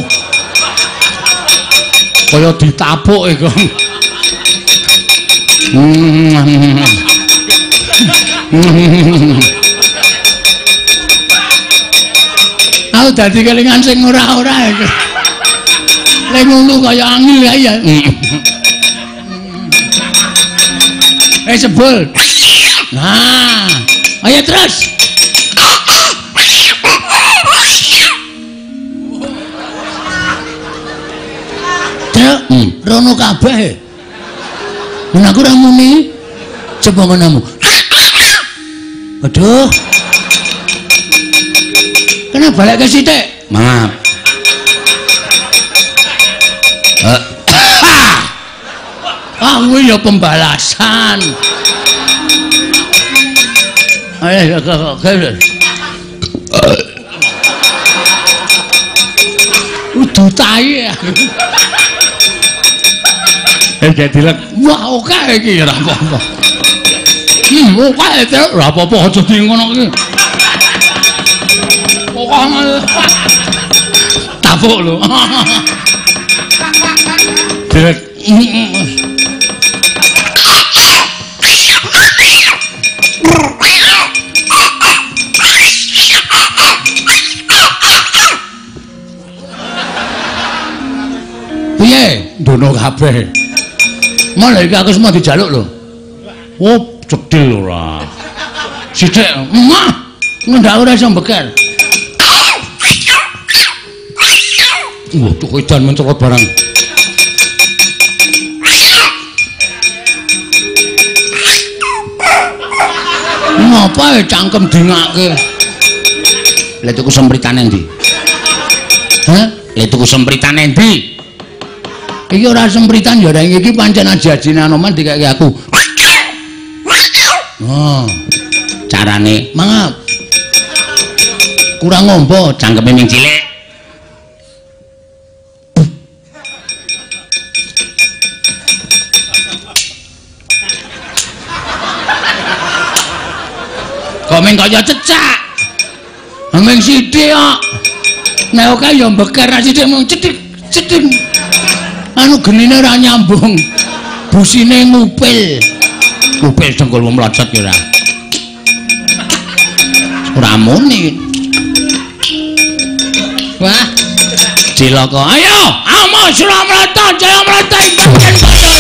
Kaya ditapuk iku. Aku dadi kelingan sing ora-ora iki. Lek ngono kaya angel ya. Sebel. Nah, ayo terus. Rono kabeh. Men aku ora muni. Coba ngonomu. Aduh. Kena balik ke sithik. Maaf. Ah, kuwi ya pembalasan. Ayo, udu tai. Dilek. Wah, oke iki ora apa-apa. Oke, ora apa-apa aja di ngono iki. Pokoknya tapuk lho. Dilek. Piye? Ndono kabeh. Malah iki aku semua dijaluk lho. Oh, cedhil ora. Sithik. Mah, ngendak ora iso mbeker. Waduh, edan mencolot barang. Ngapa ya cangkem dingake? Lha tuku sempritane endi? Hah? Lha tuku sempritane endi? Iki ora sempritan ya ora, iki pancen aji-ajine Anoman dikeke aku. Oh. Carane mangap. Kurang ngombo cangkeme ning cilik. Kok ming kaya cecak. Ming sithik kok. Nek oke ya mbeker sithik mung cethik cethik. Anu genine ora nyambung. Busine ngupil. Kupik dengkulmu mlocot ki ora. Ora muni. Wah. Cilaka. Ayo, amo Suramrata, Jayamrata ing bagian Bathara.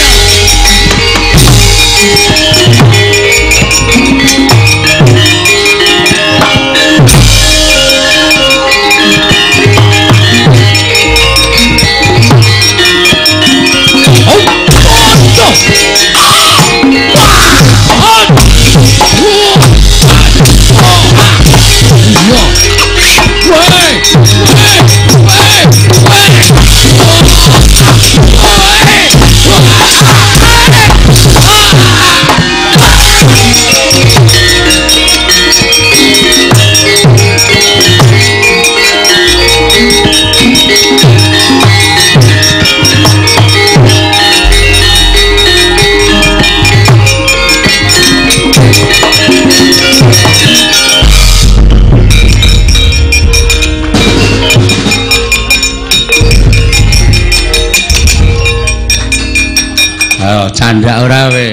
Candhak ora kowe.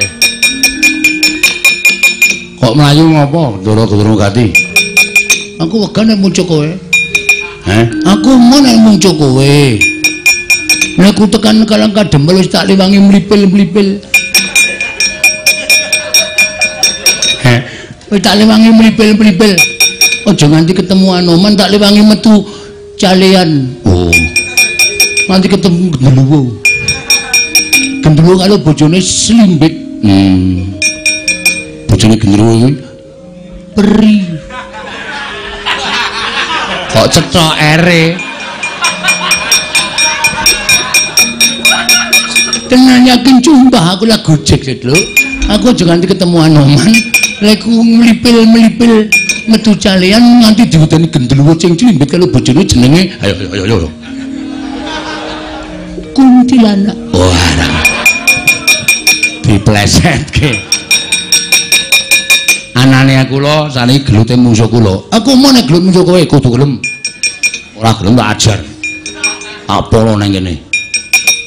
Kok mlayu ngopo, Ndara Gendruwo Gati? Aku wegah nek muncul kowe. Heh? Aku mau nek muncul kowe. Nek ku tekan Kalang Kadempel wis tak liwangi mlipil-mlipil. Heh? Wis tak liwangi mlipil-mlipil. Aja nganti ketemu Anoman tak liwangi metu calean. Oh. Nganti ketemu Gendruwo. Gendruwo kalau bojone slimbit. Bojone Gendruwo iki peri. Kok cethok ere. Tenan yakin sumpah aku lah gojek lho. Aku aja nganti ketemu Anoman, lek ku mlipil-mlipil metu calean nganti diwedeni Gendruwo sing slimbit kalau bojone jenenge ayo ayo ayo. Kuntilanak. Wah. Diplesetke. Anane aku lho saniki gelute mungsuh kula. Aku mau nek gelut mungsuh kowe kudu gelem. Ora gelem tak ajar. Tak polo nang kene.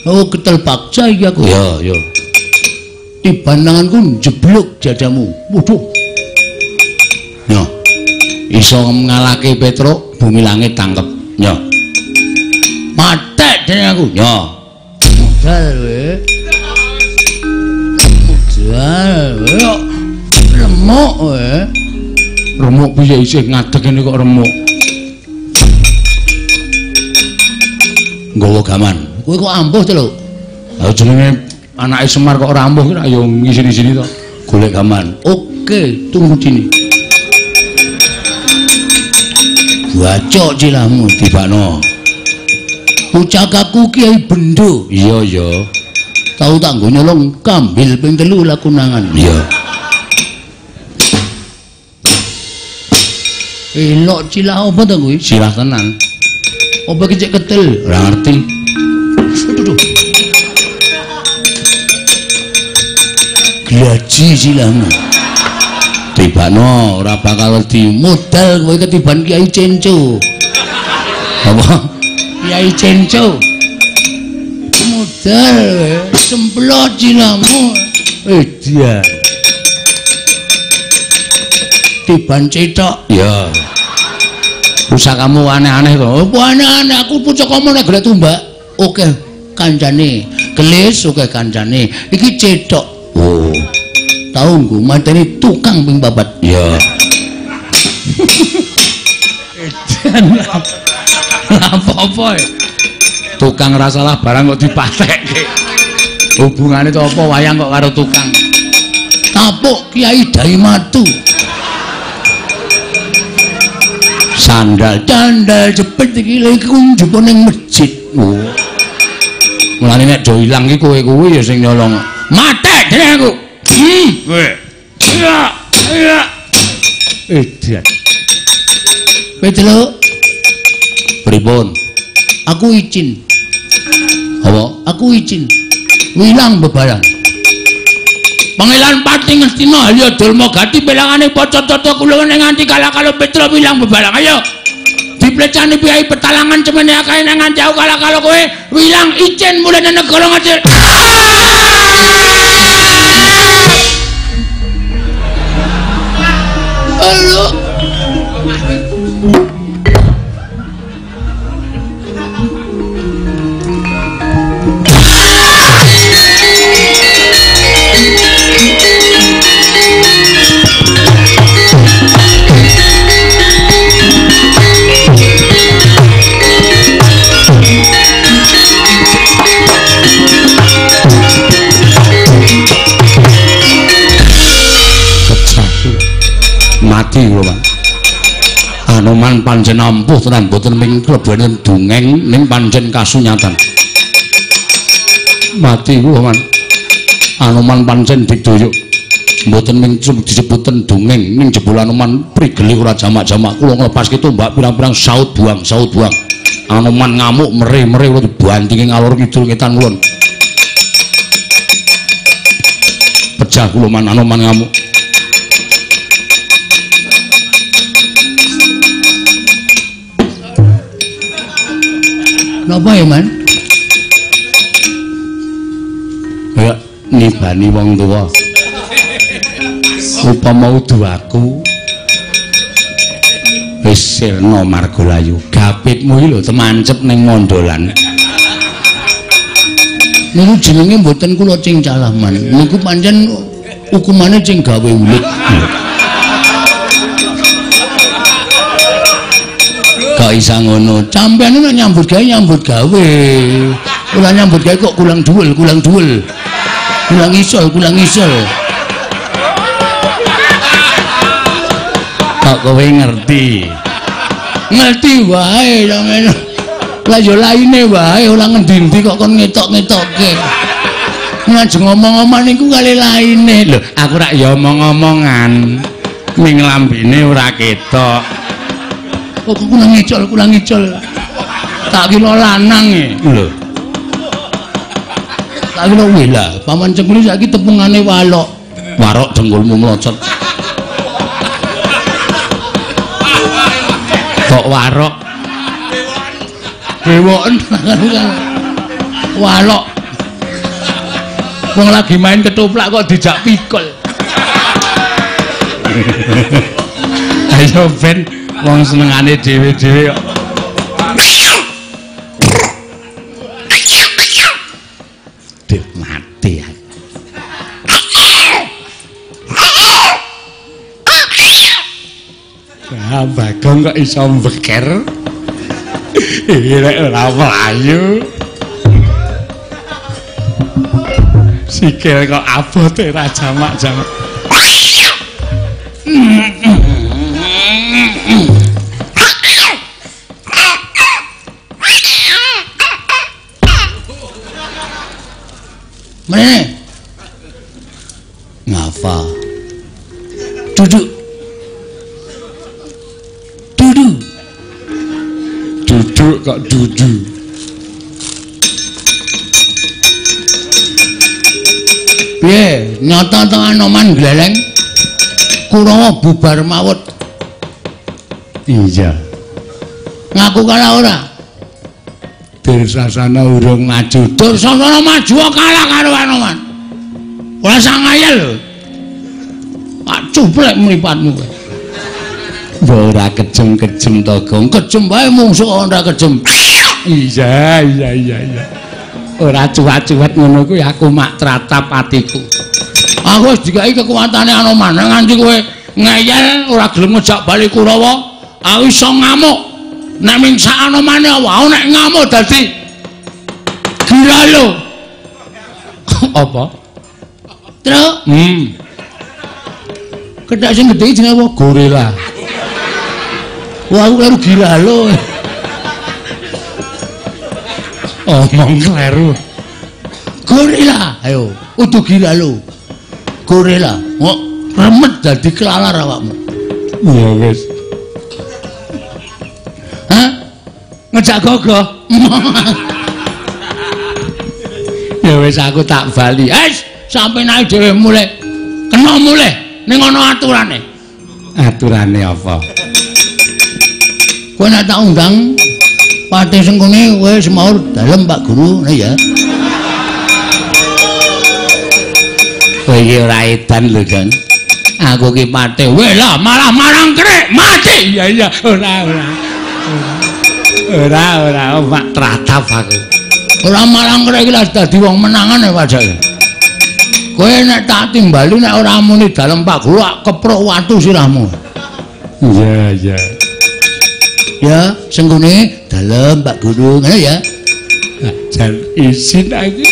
Oh, ketel paksa iki aku. Ya, ya. Tiban tanganku njeblug dadamu. Waduh. Yo. Iso ngalahke Petruk, bumi langit tangkep. Yo. Matek dene aku. Yo. Modal kowe. Modal. Remuk kowe. Remuk piye isih ngadeg kene kok remuk. Nggawa gaman. Kowe kok ampuh to lho? Ha jenenge anake Semar kok ora ampuh ki ya ngisini-sini to. Golek gaman. Oke, tunggu sini. Bacok cilahmu tibakno. Pucakaku Kiai Bendo. Iya, iya. Tau tak nggo nyolong kambil ping 3 lakunangan. Iya. Elok cilah apa to kuwi? Cilah tenan. Apa iki cek ketil? Ora ngerti. Aduh. Glaji cilahmu. Tibakno ora bakal wedi. Modal kowe ketiban Kiai Cenco. Apa? Kiai Cenco. Modal semplot cilahmu. Dia. Tiban cethok. Iya. Pusakamu aneh-aneh to. Apa aneh-aneh? Aku pusakamu nek golek tumbak. Oke kancane. Kelis oke kancane. Iki cethok. Oh. Tau nggo mateni tukang ping 4. Iya. Edan. Apa-apa. Tukang ora salah barang kok dipatekke. Hubungane to apa wayang kok karo tukang? Tapuk Kiai Daimatu. Sandal candal jepit iki lha iku njupuk ning masjid. Oh. Mulane nek do ilang iki kowe kuwi ya sing nyolong. Matek dene aku. Kowe. Iya, iya. Edan. Peteluk. Pripun? Aku izin. Apa? Aku izin. Wilang bebarang. Pangeran Pati Ngastina Halya Durma Gati pelangane paca-caca kula ning nganti kalah-kalah Petra wilang bebarang. Ayo. Diplecani piyai petalangan cemene akeh nang nganti aku kalah-kalah kowe wilang izin mulane negara Ngastina. Mati kula, Pak. Anoman pancen ampuh tenan, mboten ming klebene dongeng ning pancen kasunyatan. Mati kula, Man. Anoman pancen digdaya. Mboten ming disebuten dongeng ning jebul Anoman prigele ora jamak-jamak. Kula nglepaske tombak pirang-pirang saut buang, saut buang. Anoman ngamuk mereh-mereh kula dibantingi ngalor kidul ngetan kulon. Pejah kula, Man, Anoman ngamuk. Napa ya, Man? Kaya nibani wong tuwa. Upama udu aku wis sirna margalayu. Gapitmu iki lho temancep ning mondolan. Niku jenenge mboten kula cingcalah, Man. Niku pancen hukumane sing gawe ulit. Kok isa ngono? Sampeyan nek nyambut gawe nyambut gawe. Ora nyambut gawe kok kulang dhuwul, kulang dhuwul. Kulang isol, kulang isol. Kok kowe ngerti? Ngerti wae sampeyan. Lah ya laine wae ora ngendi-endi kok kon ngetok-ngetokke. Ngajeng ngomong-omong niku kali laine. Lho, aku rak ya omong-omongan. Ning lambene ora ketok. Kok kurang ngicol, kurang ngicol. Tak kira lanang e. Lho. Tak kira wela, paman cengkuli saiki tepungane walok. Warok dengkulmu mlocot. Kok warok? Dewoken walok. Wong lagi main ketoprak kok dijak pikul. Ayo ben wong senengane dhewe-dhewe kok. Duh, mati aku. Ah, Bagong kok iso mbeker. Iki rek ora mlayu. Sikil kok abote ra jamak-jamak. Mrene. Ngapa? Duduk. Duduk. Duduk kok duduk. Piye, nyata teng Anoman gleleng? Kurawa bubar mawut. Iya. Ngaku kalah ora? Dursasana urung maju. Dursasana maju kalah karo Anoman. Ora sangayel lho. Tak cuplek mripatmu kowe. Ora kejem-kejem to, Gong. Kejem wae mungsuh ora kejem. Iya, iya, iya, iya. Ora cuwat-cuwat ngono kuwi aku mak tratap atiku. Aku wis dikai kekuatane Anoman nganti kowe ngeyel ora gelem ngejak bali Kurawa, aku iso ngamuk. Nek ming sak Anomane aku nek ngamuk dadi gila lho. Apa? Truk. Kethek sing gedhe jenenge apa? Gorila. Wah, aku kleru gila lho. Omong kleru. Gorila, ayo, udu gila lho. Gorila, kok remet dadi kelalar awakmu. Ya wis. Hah? Ngejak gogoh. Ya wis aku tak bali. Wis, sampe naik dhewe mulih. Kena mulih ning ana aturane. Aturane apa? Kowe nek tak undang Patih Sengkuni kowe semaur dalem Pak Guru ngene ya. Kowe iki ora edan lho, Jan. Aku ki patih. Weh lah malah marang krek mati. Iya iya, ora ora. Ora ora mak tratap aku. Ora marang krek iki lah dadi wong menangan ya pajake. Kowe nek tak timbali nek ora muni dalem Pak Guru keprok watu sirahmu. Iya iya. Ya, Sengkuni dalem Pak Guru, ngono ya. Jan izin aku.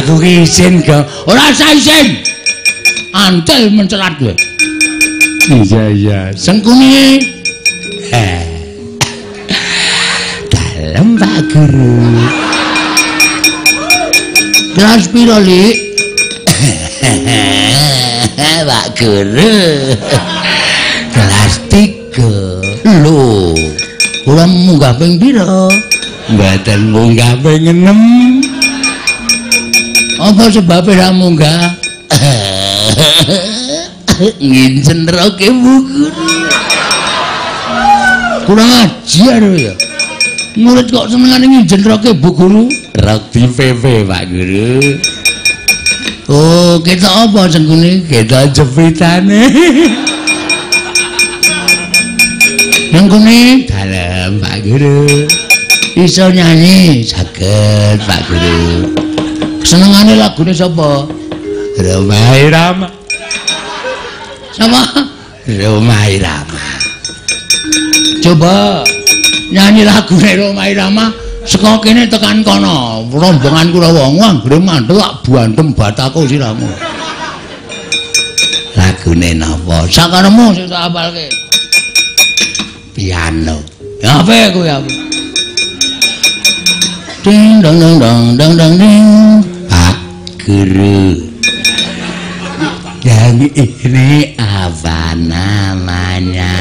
Aku ki izin, Gong. Ora usah izin. Antel mencelat kowe. Iya iya. Sengkuni. Dalem Pak Guru. Kelas piro, Lik? Pak Guru. Kelas 3. Lho, kula munggah ping pira? Mboten munggah ping 6. Apa sebabe ra munggah? Ngincen roke Bu Guru. Kurang ajar ya. Murid kok senengane ngincen roke Bu Guru? Rok di PP Pak Guru. Oh, ketok apa sengkune? Ketok jepitane. Sengkune dalem Pak Guru. Iso nyanyi saged Pak Guru. Senengane lagune sapa? Rhoma Irama. Sama Rhoma Irama. Coba nyanyi lagune Rhoma Irama saka kene tekan kono. Rombongan Kurawa anggere mandek tak bandem batako siramu. Lagune napa? Sakaremu sing tak apalke. Piano. Ya apa kuwi aku? Ding dong dong dong dong dong ding. Pak Guru. Yang ini apa namanya?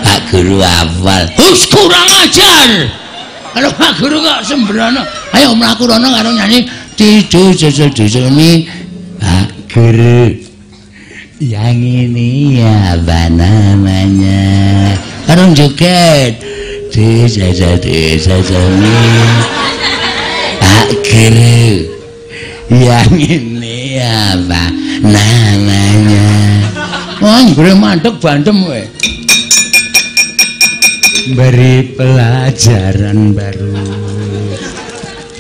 Pak Guru hafal. Hus, kurang ajar. Kalau Pak Guru kok sembrono. Ayo mlaku rono karo nyanyi Pak Guru. Yang ini apa namanya? Karo joget. Pak Guru. Yang ini apa namanya? Wah, gue mandek bandem kowe. Beri pelajaran baru.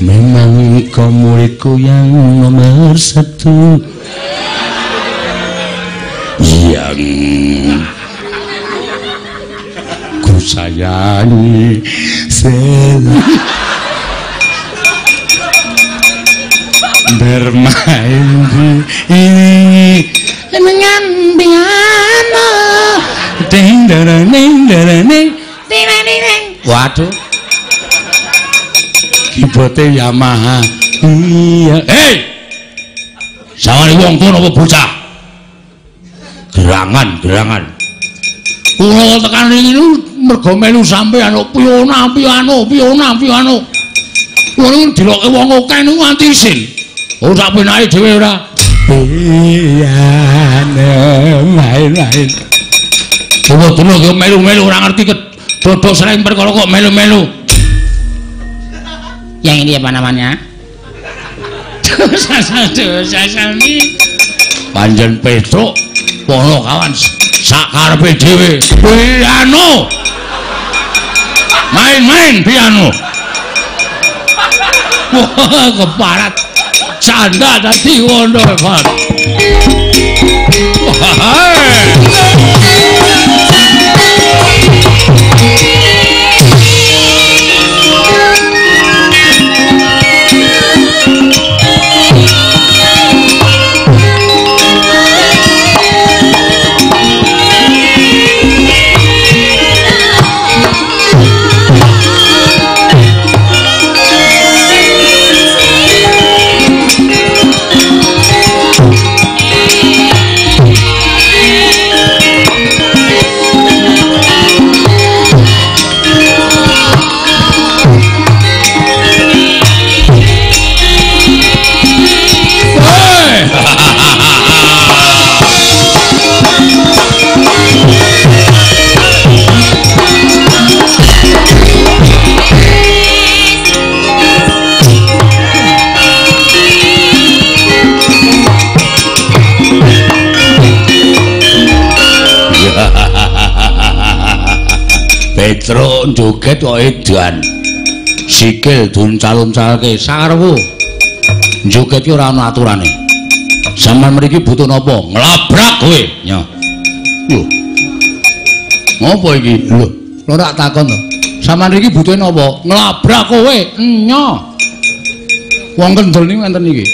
Memang kau muridku yang nomor 1. Yang ku sayangi bermain di ini dengan piano. Ding dang ding dang ding ding ding. Waduh, keyboardnya Yamaha. Iya. Hei, sawani wong tuwa apa bocah? Gerangan, gerangan. Kula tekan iki mergo melu sampeyan piano piano piano piano. Kula niku diloke wong akeh niku nganti isin. Oh, sak penake dhewe ora. Piano main-main. Coba dulu yo melu-melu ora ngerti dodok sering perkara kok melu-melu. Yang ini apa namanya? Panjen Petruk pono kawan sak karepe dhewe. Piano. Main-main piano. Wah, keparat. Canda dadi ngono, Pak. Wah. Petruk joget kok edan. Sikil duncal-uncalke sakarepmu. Joget ki ora ana aturane. Sampeyan mriki butuh napa? Nglabrak kowe. Nyo. Lho. Ngopo iki? Lho, ora takon to. Sampeyan mriki butuhe napa? Nglabrak kowe. Nyo. Wong kendel niku enten iki.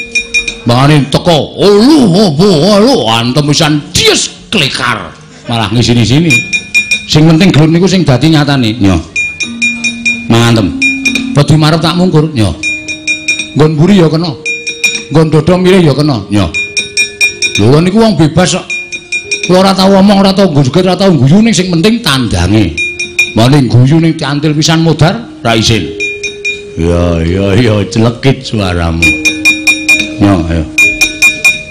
Mangane teko, olu opo olu antem pisan dies klekar. Malah ngisini-sini. Sing penting gelut niku sing dadi nyatane. Nyo. Mangantem. Wedi marep tak mungkur, nyo. Nggon mburi ya kena. Nggon dada mirih ya kena, nyo. Lho niku wong bebas kok. Kula ora tau omong, ora tau nggujuget, ora tau guyu ning sing penting tandange. Mane guyu ning diantil pisan modar ra isin. Ya ya ya celekit suaramu. Nyo, ayo.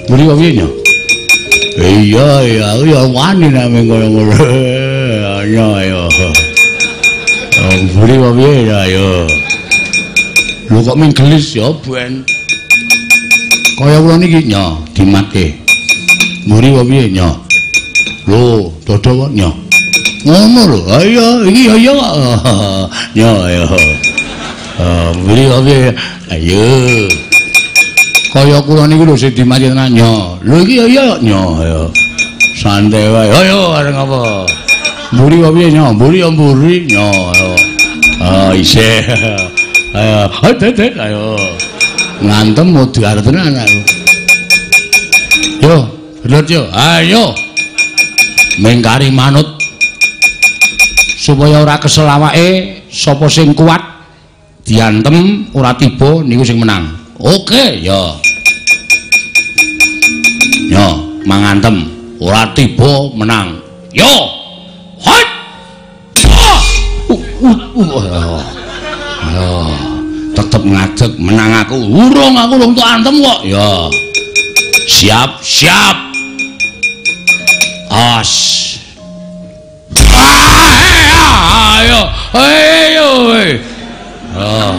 Mburi kok piye, nyo? Iya iya, aku ya wani nek ngono-ngono. Nyo, ayo. Mburi kok piye ya, ayo. Lho kok ming gelis ya ben. Kaya kula niki nyo, dimatke. Mburi kok piye nyo? Lho, dada kok nyo. Ngono lho. Ayo, iki ya iya kok. Nyo, ayo. Mburi kok piye? Ayo. Kaya kula niku lho sing dimati tenan nyo. Lho iki ya iya nyo, ayo. Santai wae. Ayo areng apa? Mburi kok piye nyo? Mburi ya mburi nyo, ayo. Ah, isih. Ayo, ayo, ayo. Ngantem modar tenan aku. Yo, gelut yo. Ayo. Mengkari manut. Supaya ora kesel awake, sapa sing kuat diantem ora tiba niku sing menang. Oke, yo. Yo, mangantem ora tiba menang. Yo. Hot. Ayo. Tetep ngadeg menang aku. Urung aku urung tok antem kok. Ya. Siap, siap. As. Ayo, ayo. Oh.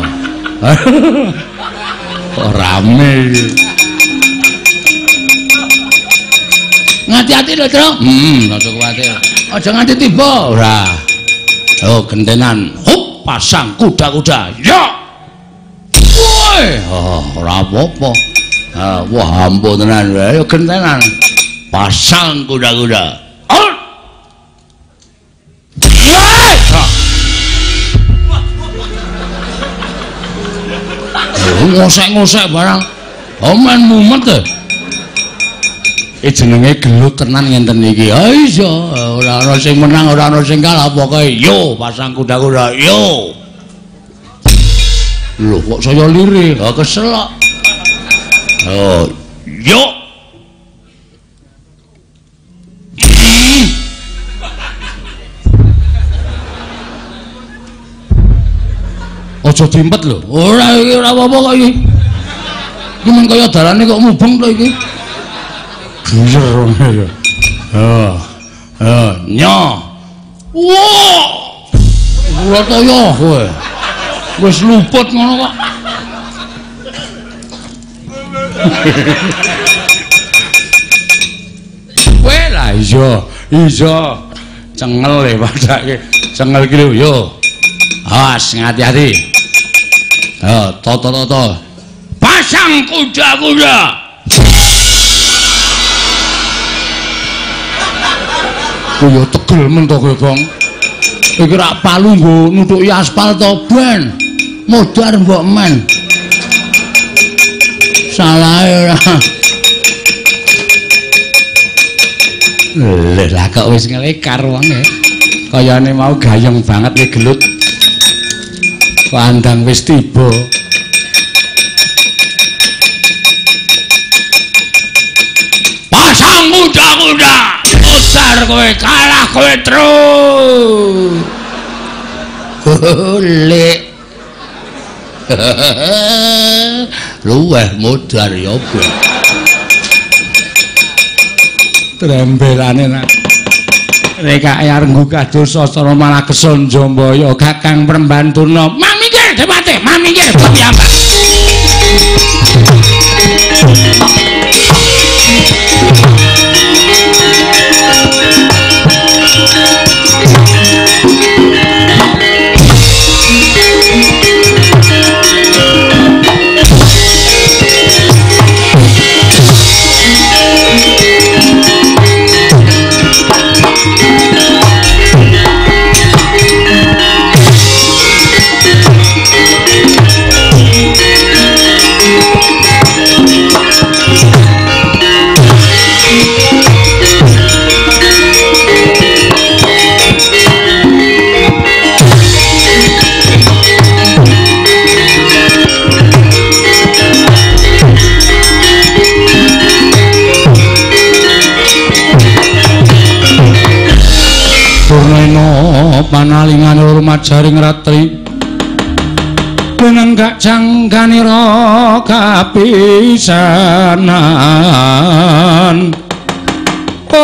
Kok rame iki. Ngati-ati lho, Tru. Aja kuwatir. Aja nganti tiba ora. Oh, gentenan. Hup, pasang kuda-kuda. Ya. Woi, oh, ora apa-apa. Ah, wah ampun tenan. Ayo gentenan. Pasang kuda-kuda. Oh. Woi. Ngosek-ngosek barang. Omen mumet e. Jenenge gelut tenan ngenten iki. Ha iya, ora ana sing menang, ora ana sing kalah, pokoke yo pasang kuda-kuda, yo. Lho kok saya lirih, ha kesel kok. Oh, yo. Aja dimpet lho. Ora iki ora apa-apa kok iki. Iki men kaya dalane kok mubeng to iki. Buyer. Ha. Ha, nyo. Wah. Ora kaya kowe. Wis luput ngono kok. Kowe lah iya, iya. Cengel e padake. Cengel iki lho yo. Awas ngati-ati. Ayo, toto-toto. Pasang kuda-kuda. Kuwi tegel men to kowe, Gong. Iki rak palu nggo nuthuki aspal to, ben. Modar mbok men. Salah ora. Lha lah kok wis ngelekar wonge. Kayane mau gayeng banget le gelut. Pandang wis tiba. Pasang kuda-kuda. Modar kowe kalah kowe terus. Lek. Luweh modar ya apa. Trembelane nak. Rekake arep nggugah dosa sasana malah kesel Njambaya Kakang Prembantuna. Mamikir Dewate, mamikir piyambak. Fajaring ratri lenenggak jangganira kapisanan. Om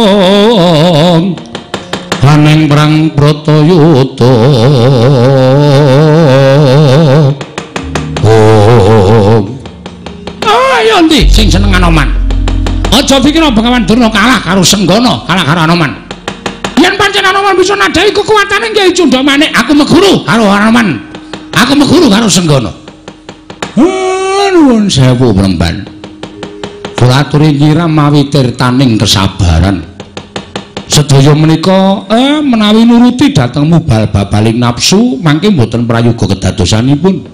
om aneng perang Bratayuda. Om ayo ndi sing seneng Anoman? Aja pikir Begawan Durna kalah karo Senggana, kalah karo Anoman. Yen pancen Anoman bisa nadhahi kekuatane Kyai Cundha Manik, aku meguru karo Anoman. Aku meguru karo Senggana. Nuwun sewu Bremban. Kula aturi nyiram mawi tirtaning kesabaran. Sedaya menika menawi nuruti dhateng mubal babaling nafsu mangke mboten prayoga kedadosanipun.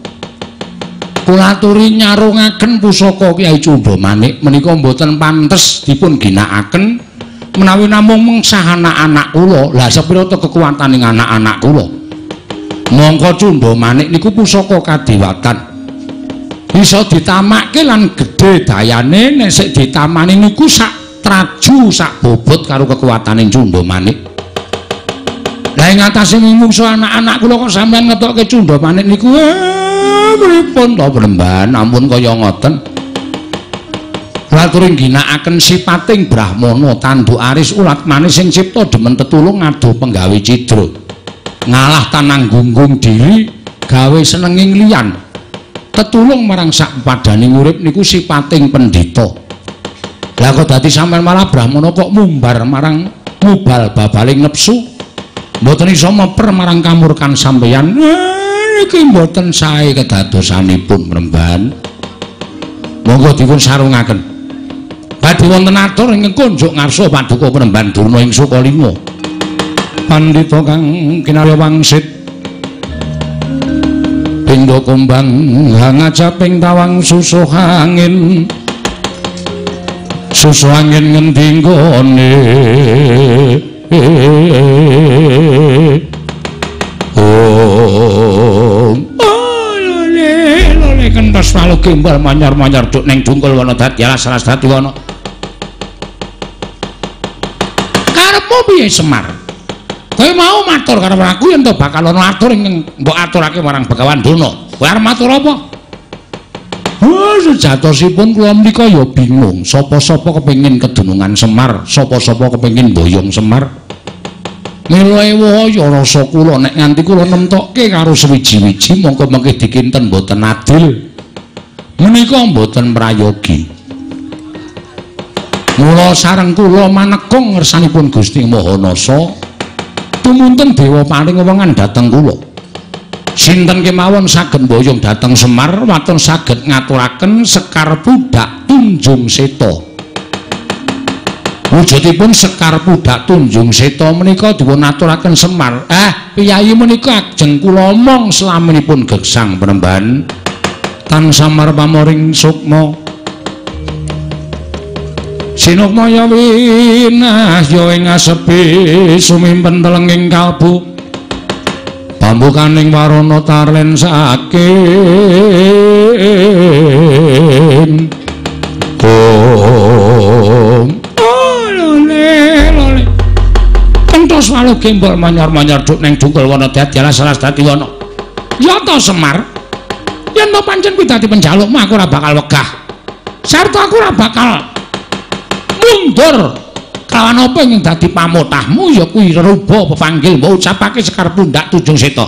Kula aturi nyarungaken pusaka Kyai Cundha Manik menika mboten pantes dipun ginakaken menawi namung mengsah anak-anak kula. Lah sepira ta kekuwataning anak-anak kula? Mongko Cundha Manik niku pusaka kadewatan. Bisa ditamakke lan gedhe dayane nek sik ditamani niku sak traju sak bobot karo kekuwataning Cundha Manik. Lah ing atase mungsuh anak-anak kula kok sampeyan ngetokke Cundha Manik niku pripun to Bremban? Ampun kaya ngoten. Kula aturi ngginakaken sipating brahmana tanduk aris ulat manis sing cipta demen tetulung ngadu penggawe cidra. Ngalah tanang gunggung diri gawe senenging liyan. Tetulung marang sak padaning urip niku sipating pendhita. Lah kok dadi sampeyan malah brahmana kok mumbar marang mubal babaling nepsu? Mboten iso meper marang kamurkan sampeyan. Iki mboten sae kedadosanipun Bremban. Monggo dipun sarungaken. Badhe wonten atur ingkang kunjuk ngarsa paduka Bremban Durna ing Sukalima. Pandhita kang kinarya wangsit pindha kumbang hangajaping tawang susuh angin. Susuh angin ngendi nggone? Om lole lole kentos walu gembal manyar-manyar duk ning dungkul wana dadi alas-alas dadi wana. Karepmu piye Semar? Kowe mau matur karo aku yen to bakal ana atur ing mbok aturake marang Begawan Durna. Kowe arep matur apa? Oh, sejatosipun kula menika ya bingung. Sapa-sapa kepengin kedunungan Semar, sapa-sapa kepengin boyong Semar. Mila ewaya rasa kula nek nganti kula nemtokke karo sewiji-wiji mongko mengke dikinten mboten adil. Menika mboten prayogi. Mula sareng kula manekung ngersanipun Gusti Maha Nasa tumunten dewa paring wewengan dhateng kula. Sinten kemawon saged mboyong dhateng Semar waton saged ngaturaken Sekar Pudak Tunjung Seta. Wujudipun Sekar Pudak Tunjung Seta menika dipun aturaken Semar. Piyayi menika ajeng kula omong slaminipun gegsang Penemban. Tan samar pamoring sukma. Sinukmaya winahya ing asepi sumimpen telenging kalbu. Pambukaning warana tarlen saking. Om lole lole kentos walu gembol manyar-manyar duk ning dungkul wana dadi alas-alas dadi wana. Ya ta Semar, yen to pancen kuwi dadi penjalukmu aku ora bakal wegah. Sarta aku ora bakal mundur. Kelawan apa ing dadi pamotahmu ya kuwi reruba pepanggil mbok ucapake Sekar Pundak Tunjung Seta.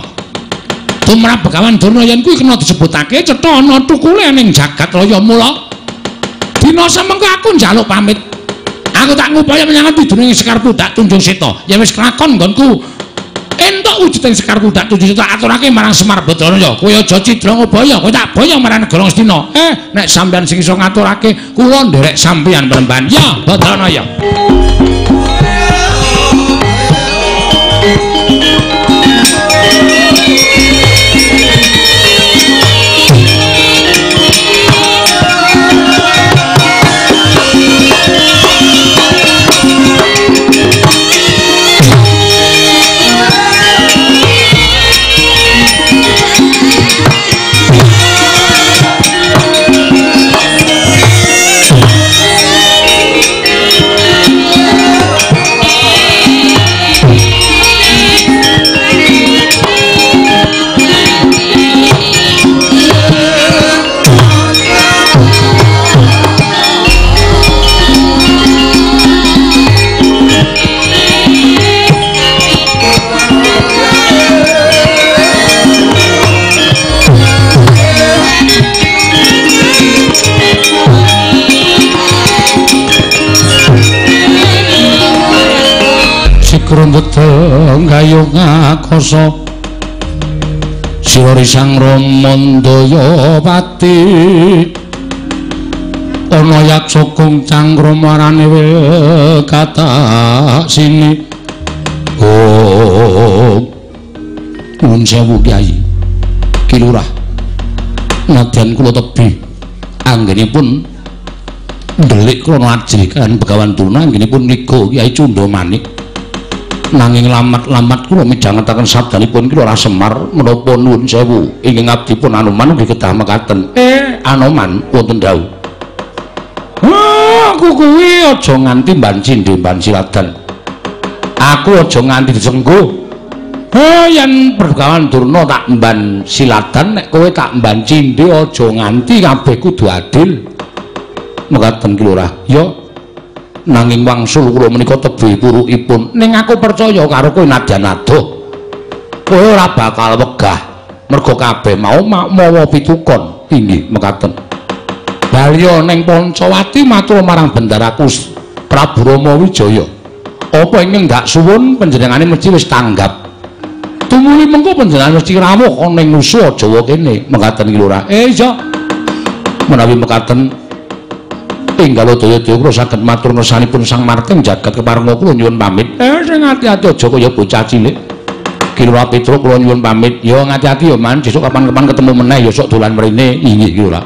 Tumrap Begawan Durna yen kuwi kena disebutake cetha ana tukule ning jagat raya mula. Dina semengko aku njaluk pamit. Aku tak ngupaya menyang pidune Sekar Pundak Tunjung Seta. Yen wis kelakon nggonku entuk wujuding Sekar Pundak Tunjung Seta aturake marang Semar Badranaya. Kowe aja cidra ngobaya, kowe tak boyong marang negara Ngastina. Nek sampeyan sing iso ngaturake kula nderek sampeyan Bremban. Ya Badranaya. ngakasa sira risang Ramandayapati ana yaksa kung cangkrama arane kata sini. Oh, nuwun sewu Kyai Ki Lurah, nadyan kula tebih anggenipun ndelik krana ajrih kaliyan Begawan Durna anggenipun niga Kyai Cundamanik, nanging lamat-lamat kula midhangetaken sabdanipun Ki Lurah Semar menapa nuwun sewu ingkang abdi pun Anoman ugi kedah mekaten. Anoman wonten dawuh. Aku kuwi aja nganti mbancindhe mbansiladan. Aku aja nganti disengguh. Yen Begawan Durna tak mban siladan, nek kowe tak mban cindhe aja nganti kabeh kudu adil. Mekaten Ki Lurah. Ya, nanging wangsul kula menika tebih purukipun. Ning aku percaya karo kowe nadyan adoh. Kowe ora bakal wegah mergo kabeh mau mawa pitukon. Inggih mekaten. Balya ning Pancawati matur marang bendaraku Prabu Rama Wijaya. Apa ingkang ndak suwun panjenengane mesti wis tanggap. Tumuli mengko panjenengan mesti rawuh ana ning nusa Jawa kene. Mekaten Ki Lurah. Iya. Menawi mekaten enggal daya-daya kula saged matur ngersanipun Sang Marting jagat keparenga kula nyuwun pamit. Sing ati-ati aja kaya bocah cilik. Ki Lurah Petruk kula nyuwun pamit. Ya ngati-ati ya Man, sesuk kapan-kapan ketemu meneh ya sok dolan mrene. Inggih Ki Lurah.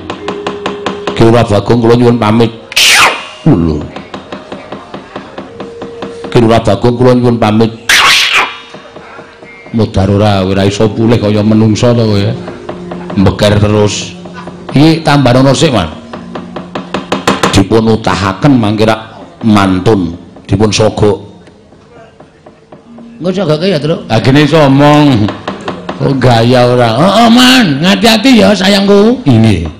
Ki Lurah Bagong kula nyuwun pamit. Lho. Ki Lurah Bagong kula nyuwun pamit. Mudar ora iso pulih kaya menungsa to kowe. Mbeker terus. Iki tambahana sik, Man. Dipun utahaken mangke rak mantun, dipun sogok. Engko sogake ya, Truk. Ha gene iso omong. Kok gaya ora. Heeh, Man, ngati-ati ya sayangku. Inggih.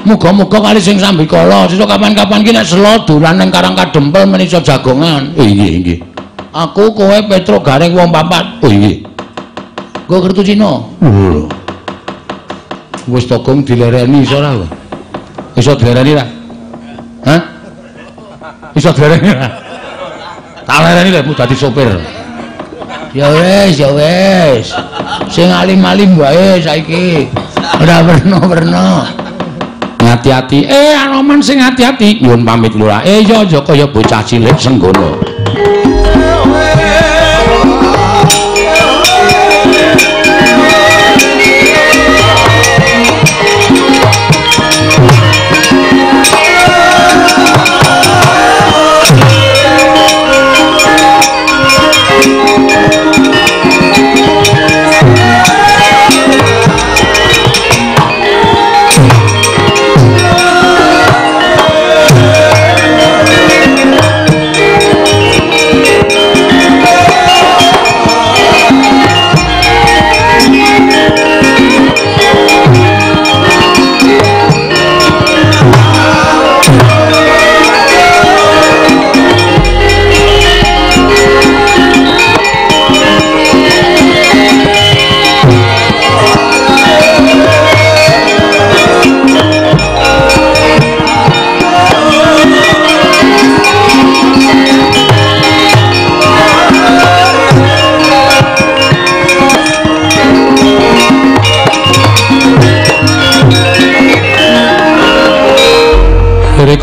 Muga-muga kali sing sambikala sesuk kapan-kapan ki nek selo dolan ning Karang Kadempel men iso jagongan. Inggih, inggih. Aku kowe Petruk Gareng wong papat. Oh inggih. Nggo kertu Cina. Lho. Wis to gong dilereni iso ora? Iso dilereni ra? Hah? Iso dilereni ra? Tak lereni lek dadi sopir. Ya wis, ya wis. Sing alim-alim wae saiki. Ora werna-werna. Ngati-ati. Anoman sing ati-ati. Nyuwun pamit Lurah. Ya aja kaya bocah cilik senggono.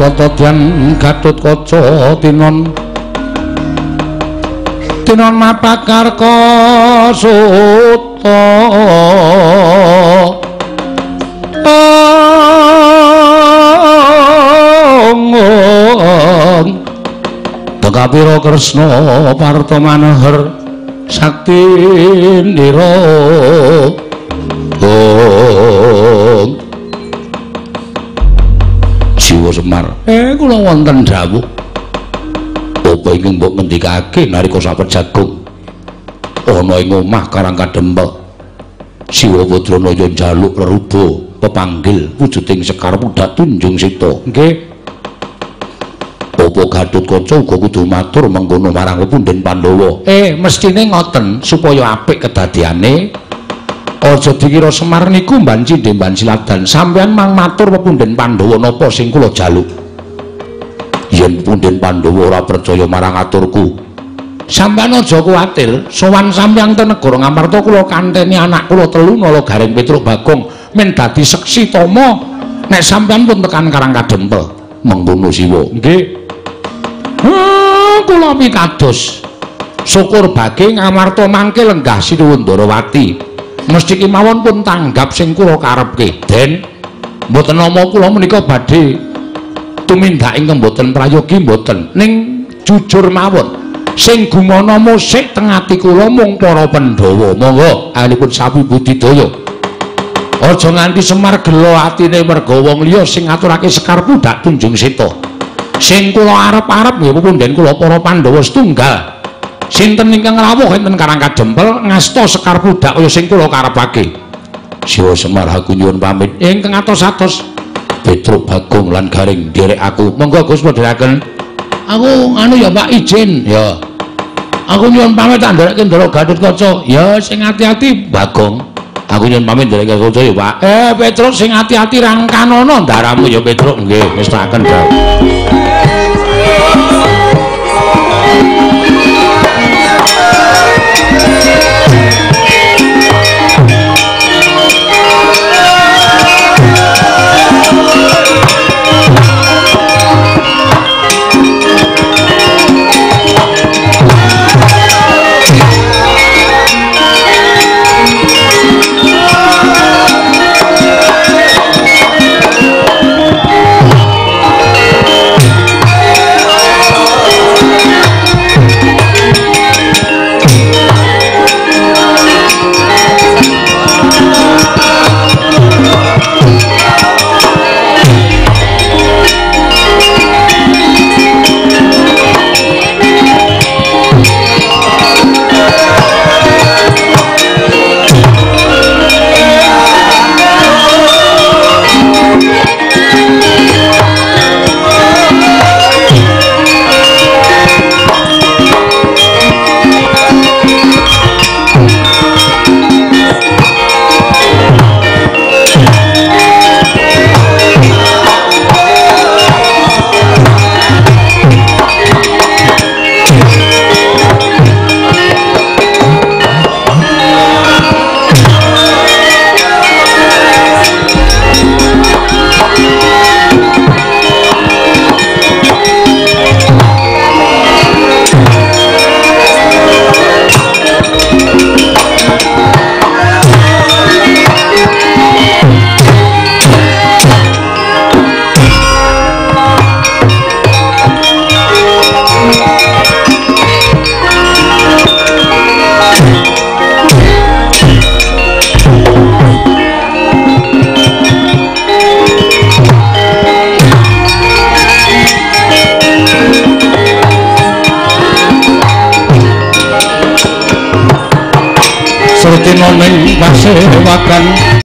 Kata dian Gatotkaca tinon tinon mapakarka suta Tekapira Kresna Parta Manohar Sakti Ndira. Jiwa Semar, kula wonten dawuh. Apa ingkang mbok ngendikake nalika sapet jagung ana ing omah Karang Kadempel? Siwa Badranaya njaluk reruba pepanggil wujuding sekar pundhak tunjung sita. Nggih. Apa Gatotkaca uga kudu matur mengkono marang punden Pandhawa? Mestine ngoten supaya apik kedadiane. Aja dikira Semar niku mbanci ndemban siladan. Sampeyan mang matur pepunden Pandhawa napa sing kula jaluk. Yen punden Pandhawa ora percaya marang aturku, Sampeyan aja kuwatir, sowan sampeyan ten negara Ngamarta kula kanteni anak kula telu Nala Gareng Petruk Bagong men dadi seksi tama nek sampeyan pun tekan Karang Kadempel. Mengkono Siwa. Nggih. Kula pitados. Syukur bage Ngamarta mangke lenggah Sinuwun Ndarawati. Mesti kemawon pun tanggap sing kula karepke. Den, mboten nama kula menika badhe tumindak ingkang mboten prayogi mboten. Ning jujur mawon, sing gumana musik teng ati kula mung para Pandhawa. Monggo alipun sapi budidaya. Aja nganti Semar gelo atine merga wong liya sing ngaturake Sekar Pudhak Tunjung Seta. Sing kula arep-arep nggih punden kula para Pandhawa setunggal. Sinten ingkang rawuh enten Karang Kadempel ngasta Sekar Pudhak kaya sing kula karepake. Siwa Semar aku nyuwun pamit. Ingkang atos-atos Petruk Bagong lan Gareng nderek aku. Monggo Gus padheraken. Aku anu ya Pak izin ya. Aku nyuwun pamit tak nderekke Ndara Gatotkaca. Ya sing ati-ati Bagong. Aku nyuwun pamit nderekke Kaca ya Pak. Petruk sing ati-ati rangkanono ndaramu ya Petruk. Nggih, ngestakaken dawuh. Ning pasewakan.